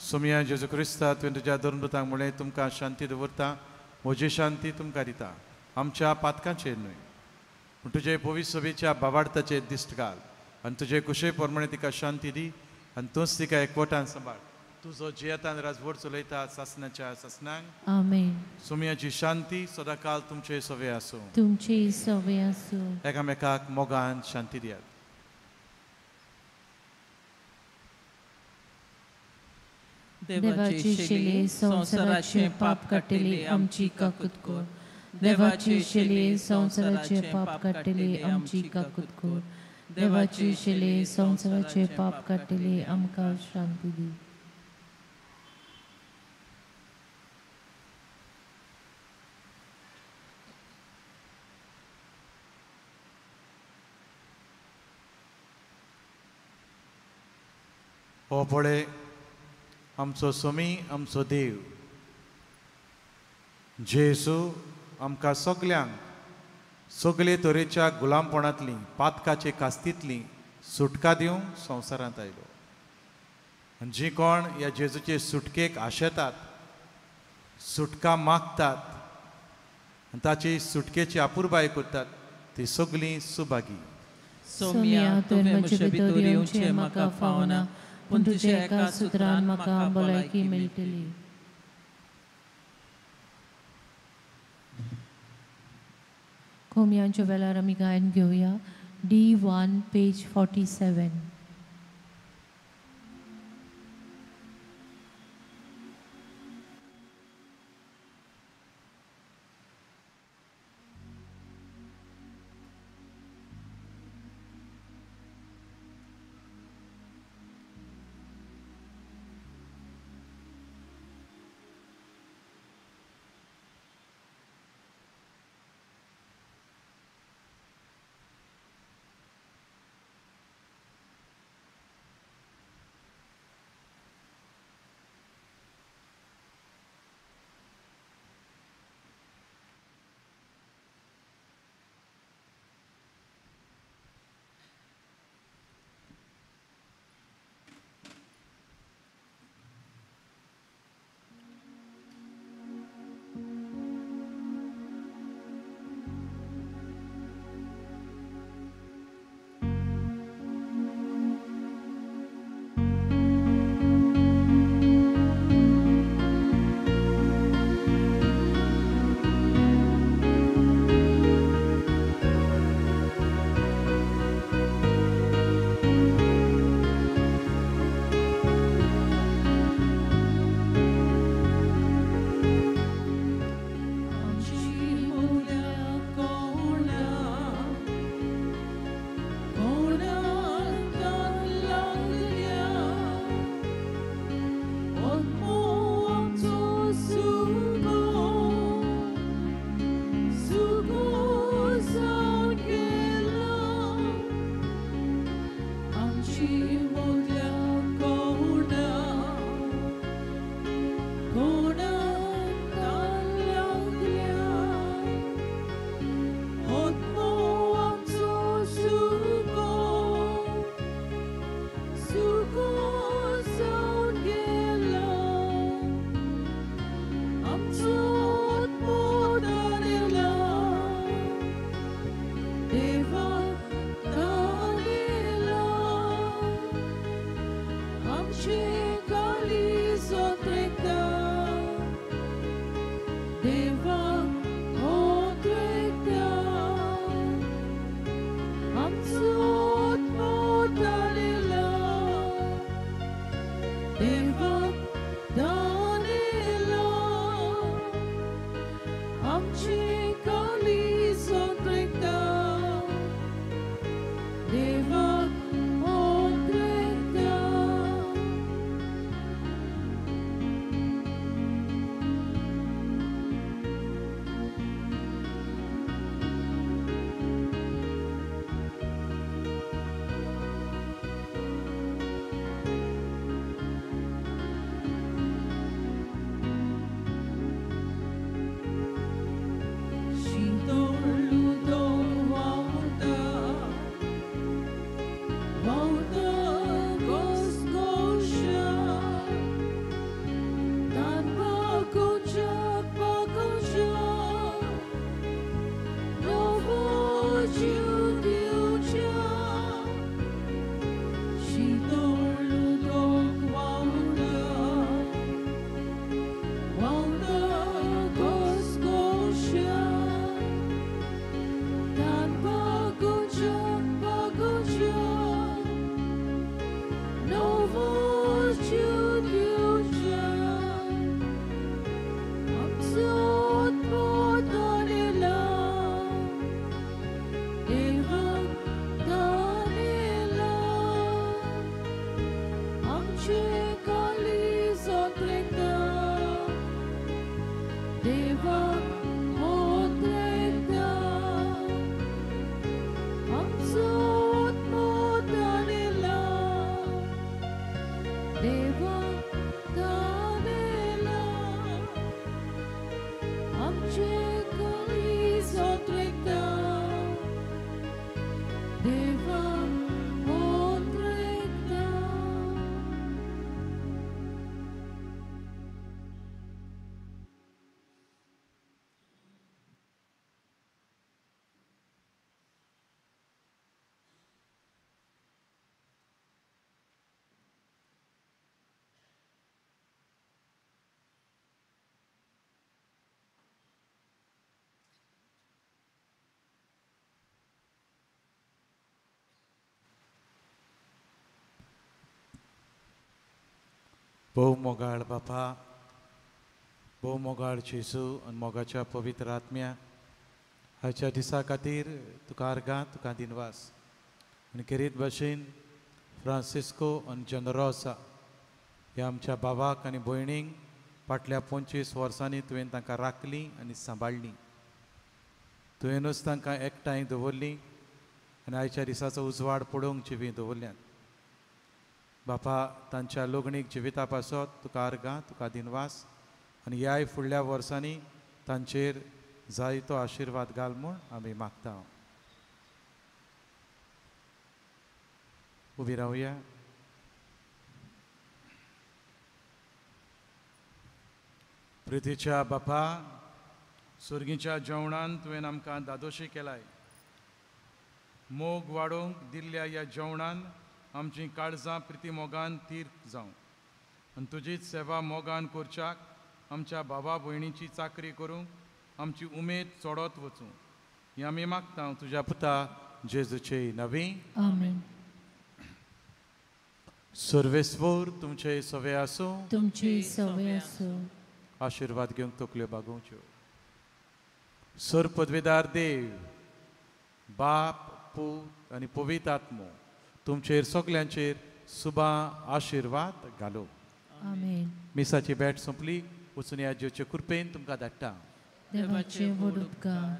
B: सोमया जेजू क्रिस्ता, तुवें तुज्या धर्मदूतांक म्हणलें, तुमकां शांती दवरता, म्हजी शांती तुमकां दिता. आमच्या पातकांचेर न्हय, पूण तुजे पवित्र सभेच्या बावार्थाचेर दिश्ट घाल आनी तुजे कुशे प्रमाणे तिका शांती दी आनी तूंच तिका एकवटान सांबाळ. तुजो जियेतान राजवट चलयता सासणाच्या सासणाक.
A: आमेन.
B: सोमयाची शांती सदांकाल तुमचे सवे आसूं.
A: तुमचे सवे आसूं.
B: एकामेकाक मोगान शांती दियात.
C: देवाची शिले संवसाराचे पाप काडटली आमची काकूत कर. देवाची शिले संवसाराचे पाप काडटली आमची काकूत कर. देवाची शिले संवसाराचे पाप काडटली आमकां शांती दी.
B: हो पळय आमचो सोमी, आमचो देव जेजू आमकां सगल्यांक सगळे तरेच्या गुलामपणांतली, पातकाचे कास्तींतली सुटका दिवंक संवसारांत आयलो. आनी जी कोण ह्या जेजूचे सुटकेक आशेतात, सुटका मागतात आनी ताची सुटकेची अपुरबाय करतात, ती सगळीं सुभागी.
C: सोमया, तुवें म्हजे भितर येवचें म्हाका फावना, पूण तुज्या एका सुत्रान म्हाका भलायकी मेळटली.
A: खोमयांच्या वेळार आमी गायन घेवया. D1 page 47. देवाक ओंद्रेता आमचो आत्मो तानेला देवाक तानेला आमचे काळीज ओंद्रेता देवाक ओंद्रेता. शीतळ उदक व्हांवता व्हांवता घोसघोशा तान बागोवच्याक बागोवच्या नवो जीव दिवच्या. शीतळ उदक व्हांवता व्हांवता घोसघोशा तान बागोवच्याक बागोवच्या नवो जीव दिवच्या. आमचो आत्मो तानेला देवाक तानेला आमचे काळीज ओंद्रेता देवाक ओंद्रेता आमचो आत्मो तानेला देवाक तानेला आमचे काळीज ओंद्रेता देवाक ओंद्रेता.
B: भोव मोगाळ बापा, भोव मोगाळ जेजू आनी मोगाच्या पवित्र आत्म्या, हाच्या दिसा खातीर तुका अर्गां, तुका दिनवास. आनी खेरीत भाशेन फ्रांसिस्को आनी जनरोसा ह्या आमच्या बाबाक आनी भयणींक फाटल्या 25 वर्सांनी तुवें तांकां राखलीं आनी सांबाळ्ळीं. तुवेंनूच तांकां एकठांय दवरलीं आनी आयच्या दिसाचो उजवाड पळोवंक जिवीं दवरल्यात. बापा, तांच्या लोगणीक जिविता पासत तुका अर्गां, तुका दिनवास. आनी ह्याय फुडल्या वर्सांनी तांचेर जायतो आशिर्वाद घाल म्हूण आमी मागता. उबी रावया. प्रितीच्या बापा, सुर्गीच्या जेवणान तुवें आमकां दादोशी केलाय. मोग वाडोवंक दिल्ल्या ह्या जेवणान आमची काळजां प्रिती मोगान तीर्थ जावं आनी तुजीच सेवा मोगान करच्याक आमच्या बाबा भयणीची चाकरी करूंक आमची उमेद चडत वचूं. हें आमी मागता तुज्या पुता जेजूचे नवी.
A: आमेन.
B: सर्वेस्वर तुमचे सवे आसूं,
A: तुमचे सवे आसूं.
B: आशिर्वाद घेवंक तकल्यो बागोवच्यो. सर पदवेदार देव बाप, पूत आनी पवित्र आत्मो तुमचेर सगल्यांचेर सुबा आशिर्वाद घालो.
A: आमेन.
B: मिसाची भेट सोंपली. वचून ह्या जेवचे कृपेन तुमकां धाडटा.
A: देवाचे व्हड उपकार.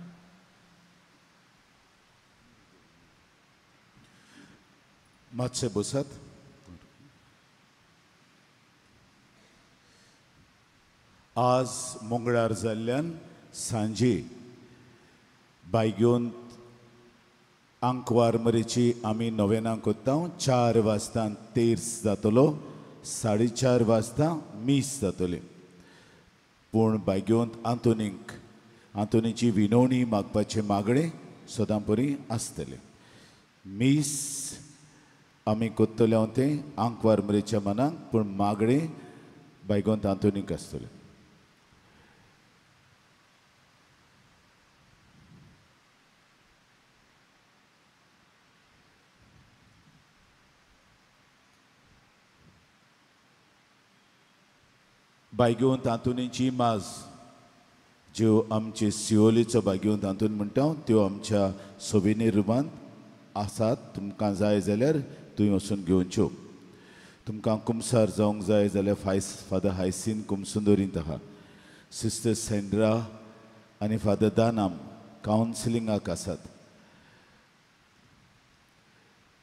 E: मातशें बसात. आज मंगळार जाल्ल्यान सांजे बायगेवन आंकवार मरेची आमी नोवेनां करता. 4 वाजता तेर्स जातलो, 4:30 वाजता मीस जातलें. पूण बायगेवंत आंतोनीक आंतोनीची विनवणी मागपाचें मागणें सदां परी आसतलें. मीस आमी करतले हांव तें आंकवार मरेच्या मनाक, पूण मागणें बायगोंत आंतोनीक आसतलें. बायगेवंत आंतोनीची माज ज्यो आमचे सिओलीचो बायगेवंत आंतोनी म्हणटा त्यो आमच्या सोविनीर रुमांत आसात. तुमकां जाय जाल्यार तुवें वचून घेवच्यो. तुमकां कुमसार जावंक जाय जाल्यार फादर हायसीन कुमसुंदोरींत आहा. सिस्टर सेंड्रा आनी फादर दानाम कावन्सिलिंगाक आसात.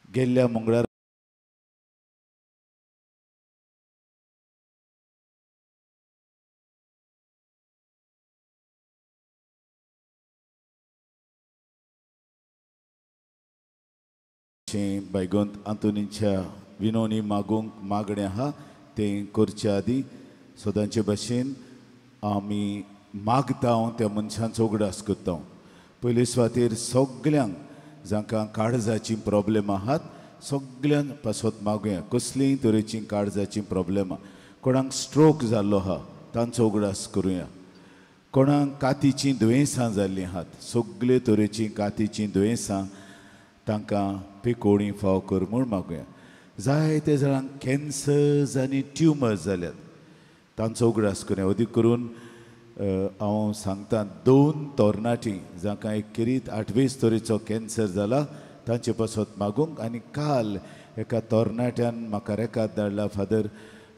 E: गेल्ल्या मंगळारा बायगोंत आंतोनीच्या विनोनी मागूंक मागणें आहा तें करचे आदीं सदांचे भाशेन आमी मागता त्या मनशांचो उगडास करता. पयले सुवातेर सगल्यांक जांकां काळजाचीं प्रॉब्लेमां आहात सगल्यांक पासत मागुया. कसलीय तरेचीं काळजाचीं प्रॉब्लेमां, कोणाक स्ट्रोक जाल्लो आहा तांचो उगडास करुया. कोणाक कातीचीं दुयेंसां जाल्लीं आहात सगळे तरेचीं कातीचीं दुयेंसां तांकां पिकोवणी फाव कर म्हूण मागुया. जायते जाणांक कॅन्सर्स आनी ट्युमर्स जाल्यात तांचो उगडास करुया. अदीक करून हांव सांगता 2 तरणाटीं जांकां एक खेरीत 8वेच तरेचो कॅन्सर जाला तांचे पासत मागूंक. आनी काल एका तरणाट्यान म्हाका रेकाद धाडला, फादर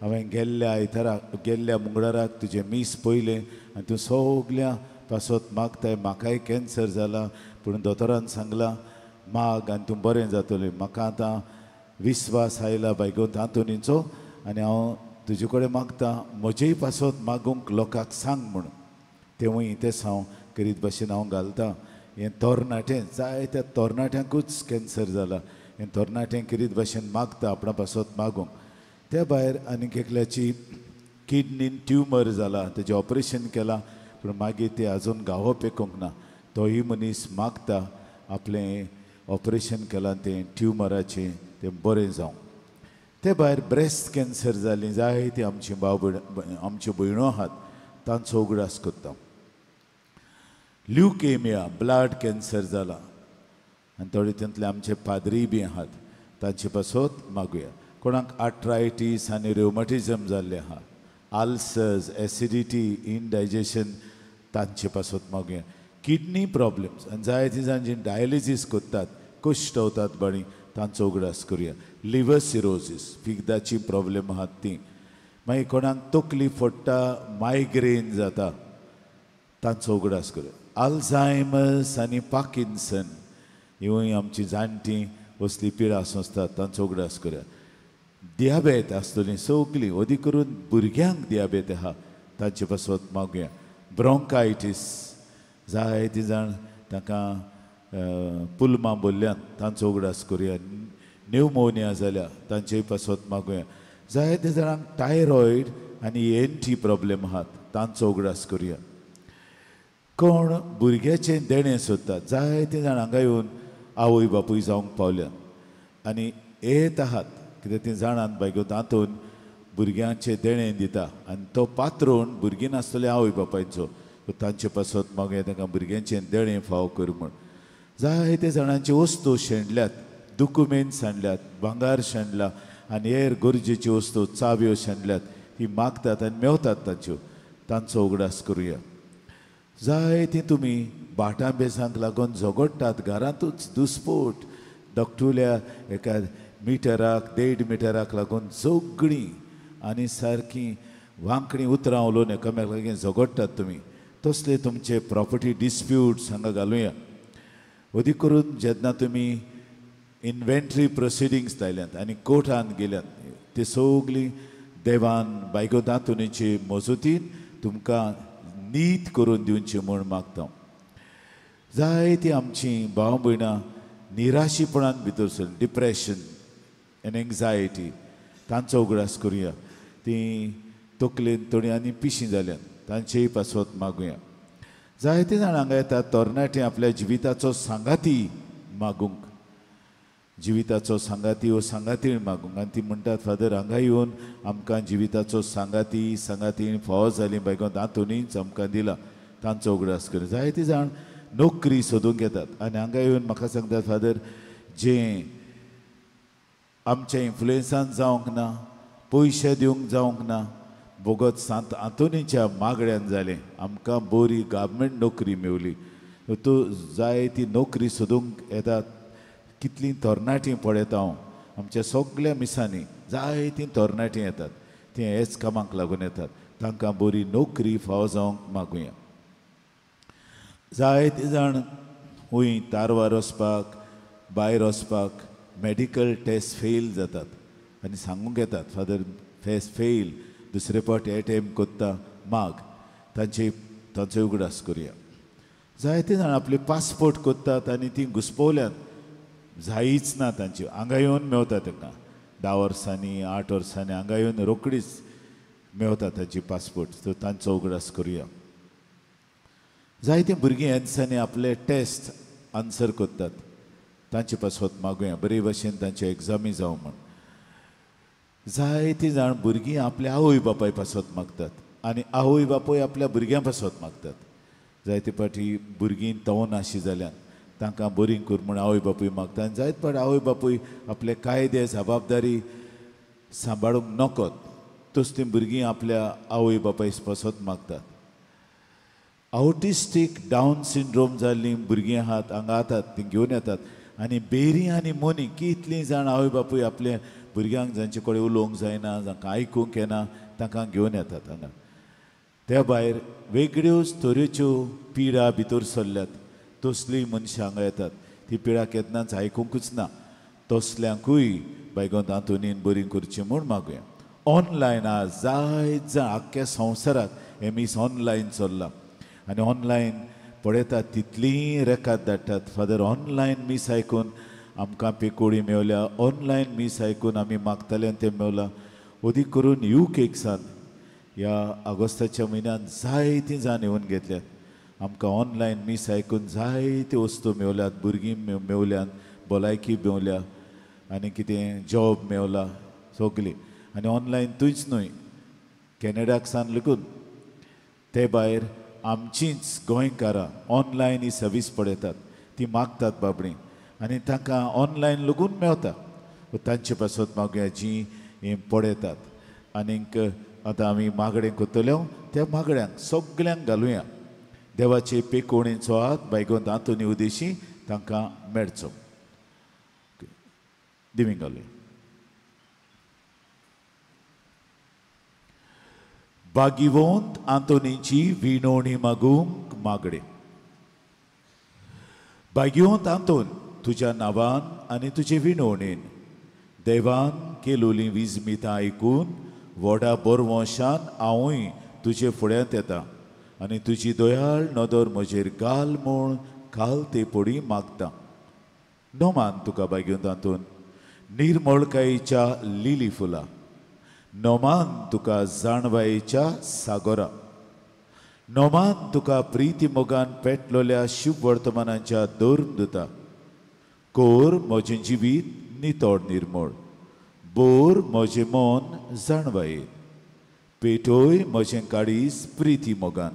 E: हांवें गेल्ल्या आयताराक गेल्ल्या मंगळाराक तुजें मीस पळयलें आनी तूं सगल्या पासत मागताय, म्हाकाय कॅन्सर जाला पूण दोतोरान सांगलां माग आनी तूं बरें जातलें. म्हाका आतां विस्वास आयला बायगोंत आंतोनीचो आनी हांव तुजे कडेन मागता म्हजेय पासत मागूंक लोकांक सांग म्हूण. तेवूय तेंच हांव करीत भाशेन हांव घालता. हें तरणाटें जायत्या तरणाट्यांकूच कॅन्सर जाला, हें तरणाटें करीत भाशेन मागता आपणा पासत मागूंक. त्या भायर आनीक एकल्याची किडनीन ट्युमर जाला तेजें ऑपरेशन केलां पूण मागीर तें आजून गावप येकूंक ना. तोय मनीस मागता आपलें ऑपरेशन केलां तें ट्युमराचें तें बरें जावं. ते भायर ब्रेस्ट कॅन्सर जालीं जायतीं आमची भाव आमच्यो भयणो आहात तांचो उगडास करता. ल्युकेमिया ब्लड कॅन्सर जाला आनी थोडे तातूंतले आमचे पाद्री बी आहात तांचे पासत मागुया. कोणाक आर्थरायटीस आनी रेवमॅटिझम जाल्लें आहा, आल्सर्स, एसिडिटी, इनडायजेशन तांचे पासत मागुया. किडनी प्रॉब्लम्स आनी जायतीं जाण जीं डायलिसीस करतात कश्टवतात बाणी तांचो उगडास करुया. लिवर सिरोजीस फिग्दाची प्रॉब्लेम आहात ती. मागीर कोणाक तकली फोडटा मायग्रेन जाता तांचो उगडास करुया. आल्झायमर्स आनी पार्किन्सन हिवूय आमची जाणटीं असली पिडा सोंसतात तांचो उगडास करुया. दियाबेत आसतली सगळीं अदीक करून भुरग्यांक दियाबेत आहा तांचे पासत मागुया. ब्रोंकायटीस जायतीं जाण तांकां पुलमां भरल्यात तांचो उगडास करुया. न्युमोनिया जाल्या तांचेय पासत मागुया. जायते जाणांक थायरॉयड आनी एन टी प्रॉब्लेम आहात तांचो उगडास करुया. कोण भुरग्याचें देणें सोदतात जायते जाण हांगा येवन आवय बापूय जावंक पावल्यात आनी येत आहात कित्याक तीं जाणांत बायगो तातूंत भुरग्यांचें देणें दिता आनी तो पात्रोण भुरगीं नासतले आवय बापायचो तांचे पासत मागुया तांकां भुरग्यांचें देणें फावो कर म्हूण. जायते जाणांच्यो वस्तू शेणल्यात, दुकुमेंत सांडल्यात, भांगार शेणला आनी हेर गरजेच्यो वस्तू चाव्यो शेणल्यात ती मागतात आनी मेवतात तांच्यो तांचो उगडास करुया. जायतीं तुमी भाटां बेसांक लागून झगडटात घरांतूच दुस्पोट धाकटुल्या एका मिटराक 1.5 मिटराक लागून झगडीं आनी सारकीं वांकडी उतरां उलोवन एकामेका लागीं झगडटात तुमी. तसले तुमचे प्रॉपर्टी डिस्प्यूट्स हांगा घालुया. अदीक करून जेन्ना तुमी इन्व्हेंटरी प्रोसिडिंग्स लायल्यात आनी कोर्टांत गेल्यात ते सगळीं देवान बायगो दांतोनीचे मजतीन तुमकां नीत करून दिवची म्हूण मागता. जायतीं आमचीं भाव भयणां निराशीपणान भितर सरलीं, डिप्रेशन एन्ड एन्जायटी तांचो उगडास करुया. तीं तकलेन थोडीं आनी पिशीं जाल्यात तांचेय पासत मागुया. जायते जाण हांगा येतात तरणाटे आपल्या जिविताचो सांगाती मागूंक, जिविताचो सांगाती हो सांगातीण मागूंक आनी ती म्हणटात फादर हांगा येवन आमकां जिविताचो सांगाती सांगातीण फावो जाली बायगो दांतोनीच आमकां दिला तांचो उगडास करून. जायते जाण नोकरी सोदूंक येतात आनी हांगा येवन म्हाका सांगतात फादर जें आमच्या इन्फ्लुएन्सान जावंक ना, पयशे दिवंक जावंक ना, बोगत सांत आंतोनीच्या मागण्यान जालें आमकां बरी गव्हर्मेंट नोकरी मेवली. तूं जाय ती नोकरी सोदूंक येतात. कितलीं तरणाटीं पळयता हांव आमच्या सगल्या मिसांनी जायतीं तरणाटीं येतात, तीं हेच कामाक लागून येतात. तांकां बरी नोकरी फावो जावंक मागुया. जायते जाण हुंय तारवार वचपाक भायर वचपाक मेडिकल टेस्ट फेल जातात आनी सांगूंक येतात फादर टेस्ट फेल, दुसरे फावट एटेम कोत्ता माग. तांचो उगडास करुया. जायते जाण आपले पासपोर्ट कोत्तात आनी ती घुसपवल्यात, जायच ना तांची. हांगा येवन मेवता तांकां 10 वर्सांनी 8 वर्सांनी हांगा येवन रोकडीच मेवता तांची पासपोर्ट. सो तांचो उगडास करुया. जायते भुरगीं ह्या दिसांनी आपले टेस्ट आन्सर करतात, तांचे पासत मागुया बरे भशेन तांच्यो एग्जामी जावं म्हूण. जायतीं जाण भुरगीं आपल्या आवय बापाय पासत मागतात आनी आवय बापूय आपल्या भुरग्यां पासत मागतात. जायते फावटी भुरगीं तवनाशी जाल्यान तांकां बरीं कर म्हूण आवय बापूय मागता आनी जायते फावट आवय बापूय आपले कायदे जबाबदारी सांबाळूंक नकत तसलीं भुरगीं आपल्या आवय बापाय पासत मागतात. ऑटिस्टीक डावन सिंड्रोम जाल्लीं भुरगीं आहात हांगा येतात, तीं घेवन येतात आनी बेरी आनी मोनी कितलीं जाण आवय बापूय आपल्या भुरग्यांक जांचे कडेन उलोवंक जायना, जांकां आयकूंक येना, तांकां घेवन येतात हांगा. त्या भायर वेगळ्योच तरेच्यो पिडा भितर सरल्यात तसलीं मनशां हांगा येतात. ती पिडा केन्नाच आयकूंकूच ना, तसल्यांकूय बायगोंत आंतोनीन बरी करची म्हूण मागुया. ऑनलायन आज जायत जाण आख्ख्या संवसाराक हें मीस ऑनलायन चल्लां आनी ऑनलायन पळयतात तितलीं रेकाद धाडटात. फादर ऑनलायन मीस आयकून आमकां पेकोळी मेवल्या, ऑनलायन मीस आयकून आमी मागताले आनी तें मेवलां. अदीक करून युकेक सान ह्या ऑगस्टाच्या म्हयन्यांत जायतीं जाण येवन घेतल्यात. आमकां ऑनलायन मीस आयकून जायत्यो वस्तू मेवल्यात, भुरगीं मेवल्यात, भलायकी मेवल्या आनी कितें जॉब मेवला सगळी. आनी ऑनलायन थंयच न्हय, कॅनडाक सान लागून ते भायर आमचींच गोंयकारां ऑनलायन ही सर्वीस पळयतात, ती मागतात बाबडीं आनी तांकां ऑनलायन लागून मेवता. तांचे पासत मागुया जीं हीं पळयतात. आनीक आतां आमी मागणें करतल्यो त्या मागण्यांक सगल्यांक घालुया. देवाचे पेकोणेचो हात बायगोंत आंतोनी उदेशी तांकां मेळचो. दिमी घालुया. बागिवंत आंतोनीची विणोणी मागूंक मागणें. बागिवंत आंतोन, तुज्या नांवान आनी तुजे विणोणेन देवान केलोलीं विजमितां आयकून व्हडा बरवंशान हांवूय तुजे फुड्यांत येता आनी तुजी दयाळ नदर म्हजेर घाल म्हूण काल ते पडी मागता. नमान तुका बागिवंत आंतोन निर्मळकायेच्या लिली फुलां, नमान तुका जाणवायेच्या सागोरा, नमान तुका प्रिती मोगान पेटलोल्या शुभवर्तमानाच्या धर्मदुता. कोर म्हजें जिवीत नितळ निर्मळ, बोर म्हजें मन जाणवायेन, पेटोय म्हजें काळीज प्रिती मोगान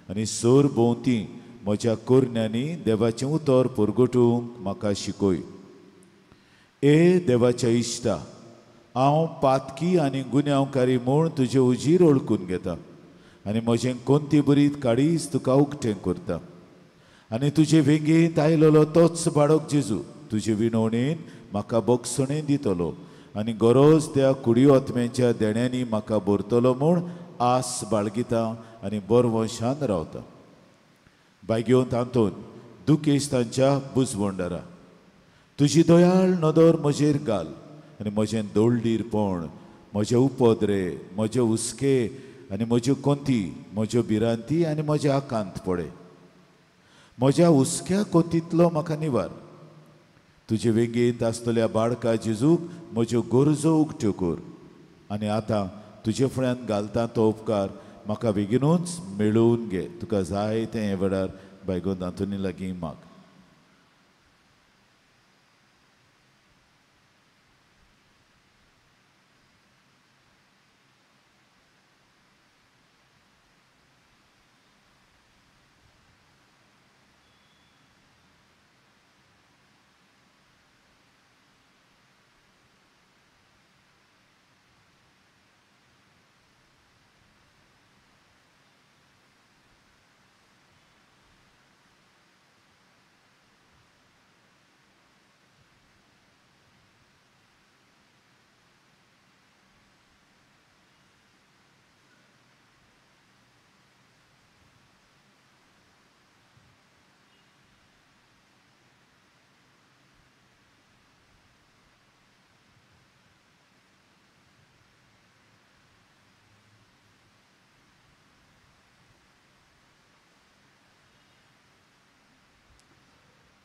E: आनी सोर भोंवती म्हज्या कोरण्यांनी देवाचें उतर परगटूंक म्हाका शिकय. ए देवाच्या इश्टा, हांव पातकी आनी गुन्यांवकारी म्हूण तुजे उजीर ओळखून घेता आनी म्हजें कोंती बरीत काळीज तुका उक्तें करता आनी तुजे वेंगेंत आयलेलो तोच बाळक जेजू तुजे विणवणेन म्हाका बक्षणें दितलो आनी गरज त्या कुडी आत्म्याच्या देण्यांनी म्हाका भरतलो म्हूण आस बाळगिता आनी बरवंशान रावता. बायगेवंत आंतोन दुखेस्तांच्या बुजवंडारा, तुजी दयाळ नदर म्हजेर घाल आनी म्हजें दोळडीरपण, म्हजे उपद्रे, म्हजे हुस्के आनी म्हज्यो कोंती, म्हज्यो भिरांती आनी म्हजें आकांत पळय. म्हज्या हुस्क्या कोंतींतलो म्हाका निवार. तुजे वेंगेंत आसतल्या बाळका जेजूक म्हज्यो गरजो उक्त्यो कर आनी आतां तुजे फुड्यान घालता तो उपकार म्हाका बेगीनूच मेळोवन घे. तुका जाय तें हे वेळार बायगोन आंतोनी लागीं माग.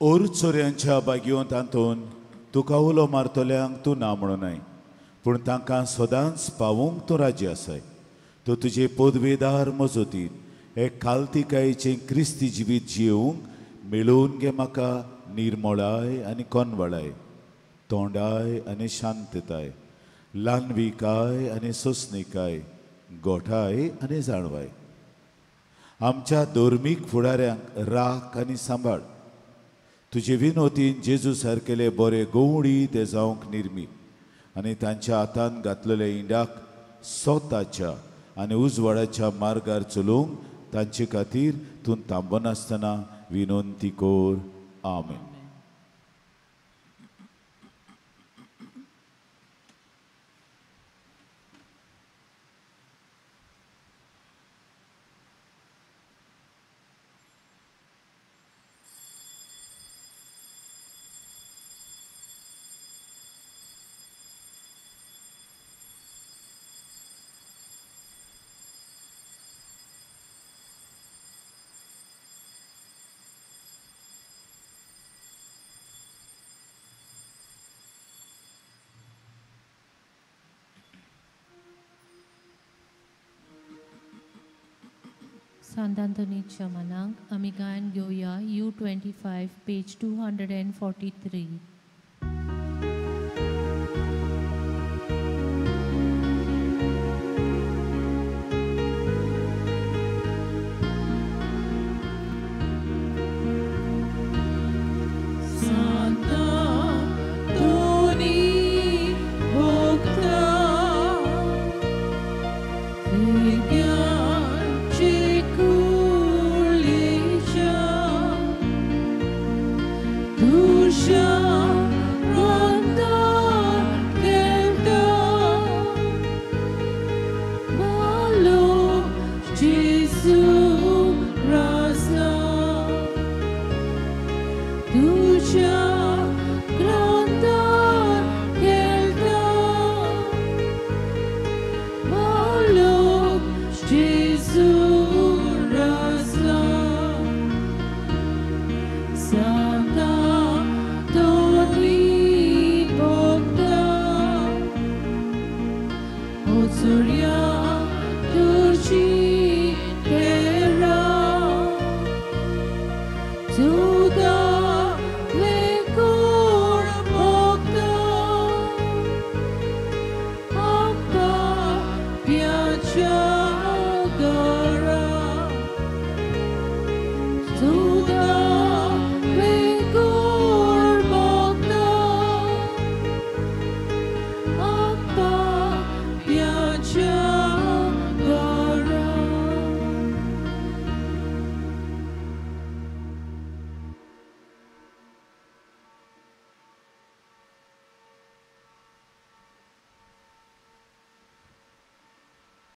E: ओर चोरयांच्या बागयोंत आंतोन तुका उलो मारतल्यांक तूं ना म्हणूनय, पूण तांकां सदांच पावूंक तूं राजी आसाय. तूं तुजे पदवेदार मजतीन हे कालतिकायेचें क्रिस्ती जिवीत जियोवंक मेळोवन घे म्हाका निर्मळाय आनी कोनवळाय, तोंडाय आनी शांतताय, ल्हानविकाय आनी सोंसणिकाय, गोठाय आनी जाणवाय. आमच्या धर्मीक फुडाऱ्यांक राख आनी सांबाळ. तुजे विनोतीन जेजू सारकेले बरे गवळी ते जावंक निर्मी आनी तांच्या हातान घातलेल्या इंडाक स्वताच्या आनी उजवाडाच्या मार्गार चलोवंक तांचे खातीर तूं थांबनासतना विनंती कर. आमेन.
A: सांत आंतोनीच्या मनाक आमी गायन घेवया U25 page 243.
C: Gesù rasa.